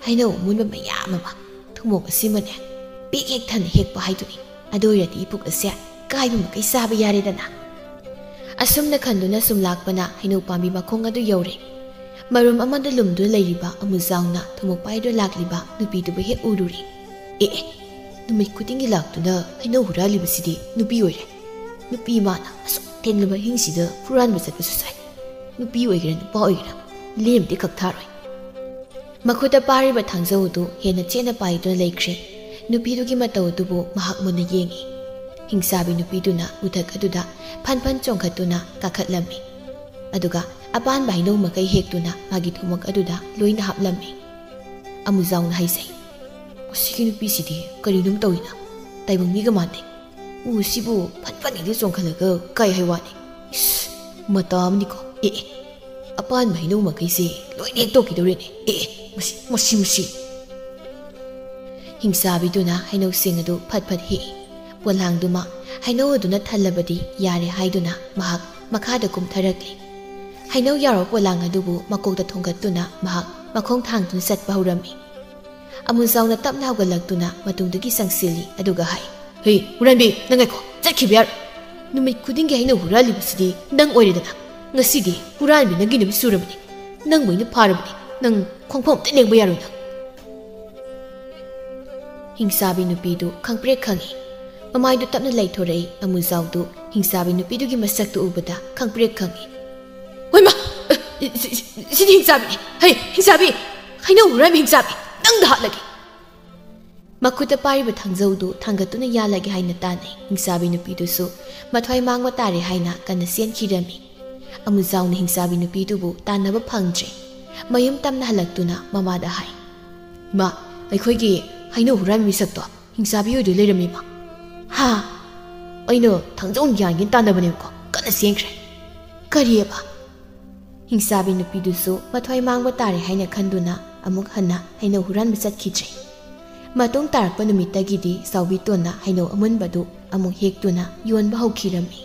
ꯍꯩꯅꯧ ꯑꯃꯨꯟꯕ ꯃꯌꯥꯝ ꯑꯃ ꯊꯨꯝꯃꯣꯛ ꯑꯁꯤꯃꯅꯦ ꯄꯤꯛ ꯍꯦꯛ ꯊꯟꯅ ꯍꯦꯛꯄ ꯍꯥꯏꯗꯨꯅꯤ꯫ ꯑꯗꯨ ꯑꯣꯏꯔꯗꯤ ꯄꯨꯛ ꯑꯁꯦ ꯀꯥꯏꯕ ꯃꯈꯩ ꯆꯥꯕ ꯌꯥꯔꯦꯗꯅ꯫ ꯑꯁꯨꯝꯅ ꯈꯟꯗꯨꯅ ꯁꯨꯝ ꯂꯥꯛꯄꯅ ꯍꯩꯅꯧ ꯄꯥꯝꯕꯤ ꯃꯈꯣꯡ ꯑꯗꯨ ꯌꯧꯔꯦ꯫ ꯃꯔꯨꯝ ꯑꯃꯗ ꯂꯨꯝꯗꯨꯅ ꯂꯩꯔꯤꯕ ꯑꯃꯨꯖꯥꯎꯅ ꯊꯨꯝꯃꯣꯛ ꯄꯥꯏꯗꯨꯅ ꯂꯥꯛꯂꯤꯕ ꯅꯨꯄꯤꯗꯨꯕꯨ ꯍꯦꯛ ꯎꯔꯨꯔꯦ꯫ "ꯑꯦ, ꯑꯦ, ꯅꯨꯃꯤꯠ ꯈꯨꯗꯤꯡꯒꯤ ꯂꯥꯛꯇꯨꯅ ꯍꯩꯅꯧ ꯍꯨꯔꯥꯜꯂꯤꯕꯁꯤꯗꯤ ꯅꯨꯄꯤ ꯑꯣꯏꯔꯦ꯫ ꯅꯨꯄꯤ ꯃꯥꯅ ꯑꯁꯨꯛ ꯇꯦꯟꯂꯕ ꯑꯍꯤꯡꯁꯤꯗ ꯍꯨꯔꯥꯟꯕ ꯆꯠꯄꯁꯨ ꯁꯥꯏ꯫ ꯅꯨꯄꯤ ꯑꯣꯏꯒꯦꯔꯥ ꯅꯨꯄꯥ ꯑꯣꯏꯒꯦꯔꯥ, ꯂꯦꯝꯗꯤ ꯀꯛꯊꯥꯔꯣꯏ꯫" ꯃꯈꯨꯠꯇ ꯄꯥꯏꯔꯤꯕ ꯊꯥꯡꯖꯧ ꯑꯗꯨ ꯍꯦꯟꯅ ꯆꯦꯠꯅ ꯄꯥꯏꯗꯨꯅ ꯂꯩꯈ꯭ꯔꯦ꯫ ꯅꯨꯄꯤꯗꯨꯒꯤ ꯃꯇꯧ ꯑꯗꯨꯕꯨ ꯃꯍꯥꯛ ꯃꯨꯟꯅ ꯌꯦꯡꯉꯤ꯫ ꯍꯤꯡꯆꯥꯕꯤ ꯅꯨꯄꯤꯗꯨꯅ ꯎꯊꯛ ꯑꯗꯨꯗ ꯐꯟ ꯐꯟ ꯆꯣꯡꯈꯠꯇꯨꯅ ꯀꯥꯈꯠꯂꯝꯃꯤ꯫ ꯑꯗꯨꯒ ꯑꯄꯥꯟꯕ ꯍꯩꯅꯧ ꯃꯈꯩ ꯍꯦꯛꯇꯨꯅ ꯃꯥꯒꯤ ꯊꯨꯝꯃꯣꯛ ꯑꯗꯨꯗ ꯂꯣꯏꯅ ꯍꯥꯞꯂꯝꯃꯤ꯫ ꯑꯃꯨꯖꯥꯎꯅ ꯍꯥꯏꯖꯩ, "ꯃꯁꯤꯒꯤ ꯅꯨꯄꯤꯁꯤꯗꯤ ꯀꯔꯤꯅꯣꯝ ꯇꯧꯏꯅ, ꯇꯥꯏꯕꯪ ꯃꯤꯒ ꯃꯥꯟꯗꯦ꯫ ꯎꯁꯤꯕꯨ ꯐꯠ ꯐꯠ ꯍꯦꯛꯇ ꯆꯣꯡꯈꯠꯂꯒ ꯀꯥꯏ ꯍꯥꯏ ꯋꯥꯅꯤ꯫ ꯏꯁ, ꯃꯇꯥ ꯑꯃꯅꯤꯀꯣ꯫ ꯑꯦ, ꯑꯦ, ꯑꯄꯥꯟꯕ ꯍꯩꯅꯧ ꯃꯈꯩꯁꯦ ꯂꯣꯏꯅ ꯍꯦꯛ ꯇꯣꯛꯈꯤꯗꯧꯔꯦꯅꯦ꯫ ꯑꯦ, ꯑꯦ, ꯃꯁꯤ, ꯃꯁꯤ, ꯃꯁꯤ꯫ ꯍꯤꯡꯆꯥꯕꯤꯗꯨꯅ ꯍꯩꯅꯧꯁꯤꯡ ꯑꯗꯨ ꯐꯠ ꯐꯠ ꯍꯦꯛꯏ꯫ ꯄꯣꯂꯥꯡꯗꯨꯃ ꯍꯩꯅꯧ ꯑꯗꯨꯅ ꯊꯜꯂꯕꯗꯤ ꯌꯥꯔꯦ ꯍꯥꯏꯗꯨꯅ ꯃꯍꯥꯛ ꯃꯈꯥꯗ ꯀꯨꯝꯊꯔꯛꯂꯤ꯫ ꯍꯩꯅꯧ ꯌꯥꯎꯔꯕ ꯄꯣꯂꯥꯡ ꯑꯗꯨꯕꯨ ꯃꯀꯣꯛꯇ ꯊꯣꯡꯒꯠꯇꯨꯅ ꯃꯍꯥꯛ ꯃꯈꯣꯡ ꯊꯥꯡꯗꯨꯅ ꯆꯠꯄ ꯍꯧꯔꯝꯃꯤ꯫ ꯑꯃꯨꯖꯥꯎꯅ ꯇꯞꯅ ꯍꯧꯒꯠꯂꯛꯇꯨꯅ ꯃꯇꯨꯡꯗꯒꯤ ꯆꯪꯁꯤꯜꯂꯤ, ꯑꯗꯨꯒ ꯍꯥꯏ, "ꯍꯦ, ꯍꯨꯔꯥꯟꯕꯤ, ꯅꯪ ꯉꯥꯏꯈꯣ, ꯆꯠꯈꯤꯕ ꯌꯥꯔꯣꯏ꯫ ꯅꯨꯃꯤꯠ ꯈꯨꯗꯤꯡꯒꯤ ꯍꯩꯅꯧ ꯍꯨꯔꯥꯜꯂꯤꯕꯁꯤꯗꯤ ꯅꯪ ꯑꯣꯏꯔꯦꯗꯅ꯫ ꯉꯁꯤꯗꯤ ꯍꯨꯔꯥꯟꯕꯤ ꯅꯪꯒꯤ ꯅꯨꯃꯤꯠ ꯁꯨꯔꯕꯅꯤ꯫ ꯅꯪꯕꯨ ꯑꯩꯅ ꯐꯥꯔꯕꯅꯤ꯫ ꯅꯪ ꯈꯣꯡꯐꯝ ꯑꯝꯇ ꯂꯦꯡꯕ ꯌꯥꯔꯣꯏ ꯅꯪ꯫" ꯍꯤꯡꯆꯥꯕꯤ ꯅꯨꯄꯤꯗꯨ ꯈꯪꯄ꯭ꯔꯦꯛ ꯈꯪꯏ꯫ ꯃꯃꯥꯏꯗꯨ ꯇꯞꯅ ꯂꯩꯊꯣꯔꯛꯏ꯫ ꯑꯃꯨꯖꯥꯎꯗꯨ ꯍꯤꯡꯆꯥꯕꯤ ꯅꯨꯄꯤꯗꯨꯒꯤ ꯃꯁꯛꯇꯨ ꯎꯕꯗ ꯈꯪꯄ꯭ꯔꯦꯛ ꯈꯪꯏ꯫ "ꯍꯣꯏꯃ! ꯑ, ꯁꯤ-, ꯁꯤ-, ꯁꯤꯗꯤ ꯍꯤꯡꯆꯥꯕꯤꯅꯤ꯫ ꯍꯩ, ꯍꯤꯡꯆꯥꯕꯤ! ꯍꯩꯅꯧ ꯍꯨꯔꯥꯟꯕꯤ ꯍꯤꯡꯆꯥꯕꯤ! ꯅꯪꯗ ꯍꯥꯠꯂꯒꯦ!" ꯃꯈꯨꯠꯇ ꯄꯥꯏꯔꯤꯕ ꯊꯥꯡꯖꯧꯗꯨ ꯊꯥꯡꯒꯠꯇꯨꯅ ꯌꯥꯜꯂꯒꯦ ꯍꯥꯏꯅ ꯇꯥꯟꯅꯩ꯫ ꯍꯤꯡꯆꯥꯕꯤ ꯅꯨꯄꯤꯗꯨꯁꯨ ꯃꯊ꯭ꯋꯥꯏ ꯃꯥꯡꯕ ꯇꯥꯔꯦ ꯍꯥꯏꯅ ꯀꯟꯅ ꯆꯦꯟꯈꯤꯔꯝꯃꯤ꯫ ꯑꯃꯨꯖꯥꯎꯅ ꯍꯤꯡꯆꯥꯕꯤ ꯅꯨꯄꯤꯗꯨꯕꯨ ꯇꯥꯟꯅꯕ ꯐꯪꯗ꯭ꯔꯦ꯫ ꯃꯌꯨꯝ ꯇꯝꯅ ꯍꯜꯂꯛꯇꯨꯅ ꯃꯃꯥꯗ ꯍꯥꯏ, "ꯏꯃꯥ, ꯑꯩꯈꯣꯏꯒꯤ ꯍꯩꯅꯧ ꯍꯨꯔꯥꯟꯕꯤ ꯃꯤꯁꯛꯇꯣ ꯍꯤꯡꯆꯥꯕꯤ ꯑꯣꯏꯗꯣꯏ ꯂꯩꯔꯝꯃꯤ, ꯏꯃꯥ꯫" "ꯍꯥ?" "ꯑꯩꯅ ꯊꯥꯡꯖꯧꯅ ꯌꯥꯟꯒꯦꯅ ꯇꯥꯟꯅꯕꯅꯦꯕꯀꯣ, ꯀꯟꯅ ꯆꯦꯟꯈ꯭ꯔꯦ꯫" "ꯀꯔꯤꯑꯕ?" ꯍꯤꯡꯆꯥꯕꯤ ꯅꯨꯄꯤꯗꯨꯁꯨ ꯃꯊ꯭ꯋꯥꯏ ꯃꯥꯡꯕ ꯇꯥꯔꯦ ꯍꯥꯏꯅ ꯈꯟꯗꯨꯅ ꯑꯃꯨꯛ ꯍꯟꯅ ꯍꯩꯅꯧ ꯍꯨꯔꯥꯟꯕ ꯆꯠꯈꯤꯗ꯭ꯔꯦ꯫ ꯃꯇꯨꯡ ꯇꯥꯔꯛꯄ ꯅꯨꯃꯤꯠꯇꯒꯤꯗꯤ ꯆꯥꯎꯕꯤꯇꯣꯟꯅ ꯍꯩꯅꯧ ꯑꯃꯨꯟꯕꯗꯨ ꯑꯃꯨꯛ ꯍꯦꯛꯇꯨꯅ ꯌꯣꯟꯕ ꯍꯧꯈꯤꯔꯝꯃꯤ꯫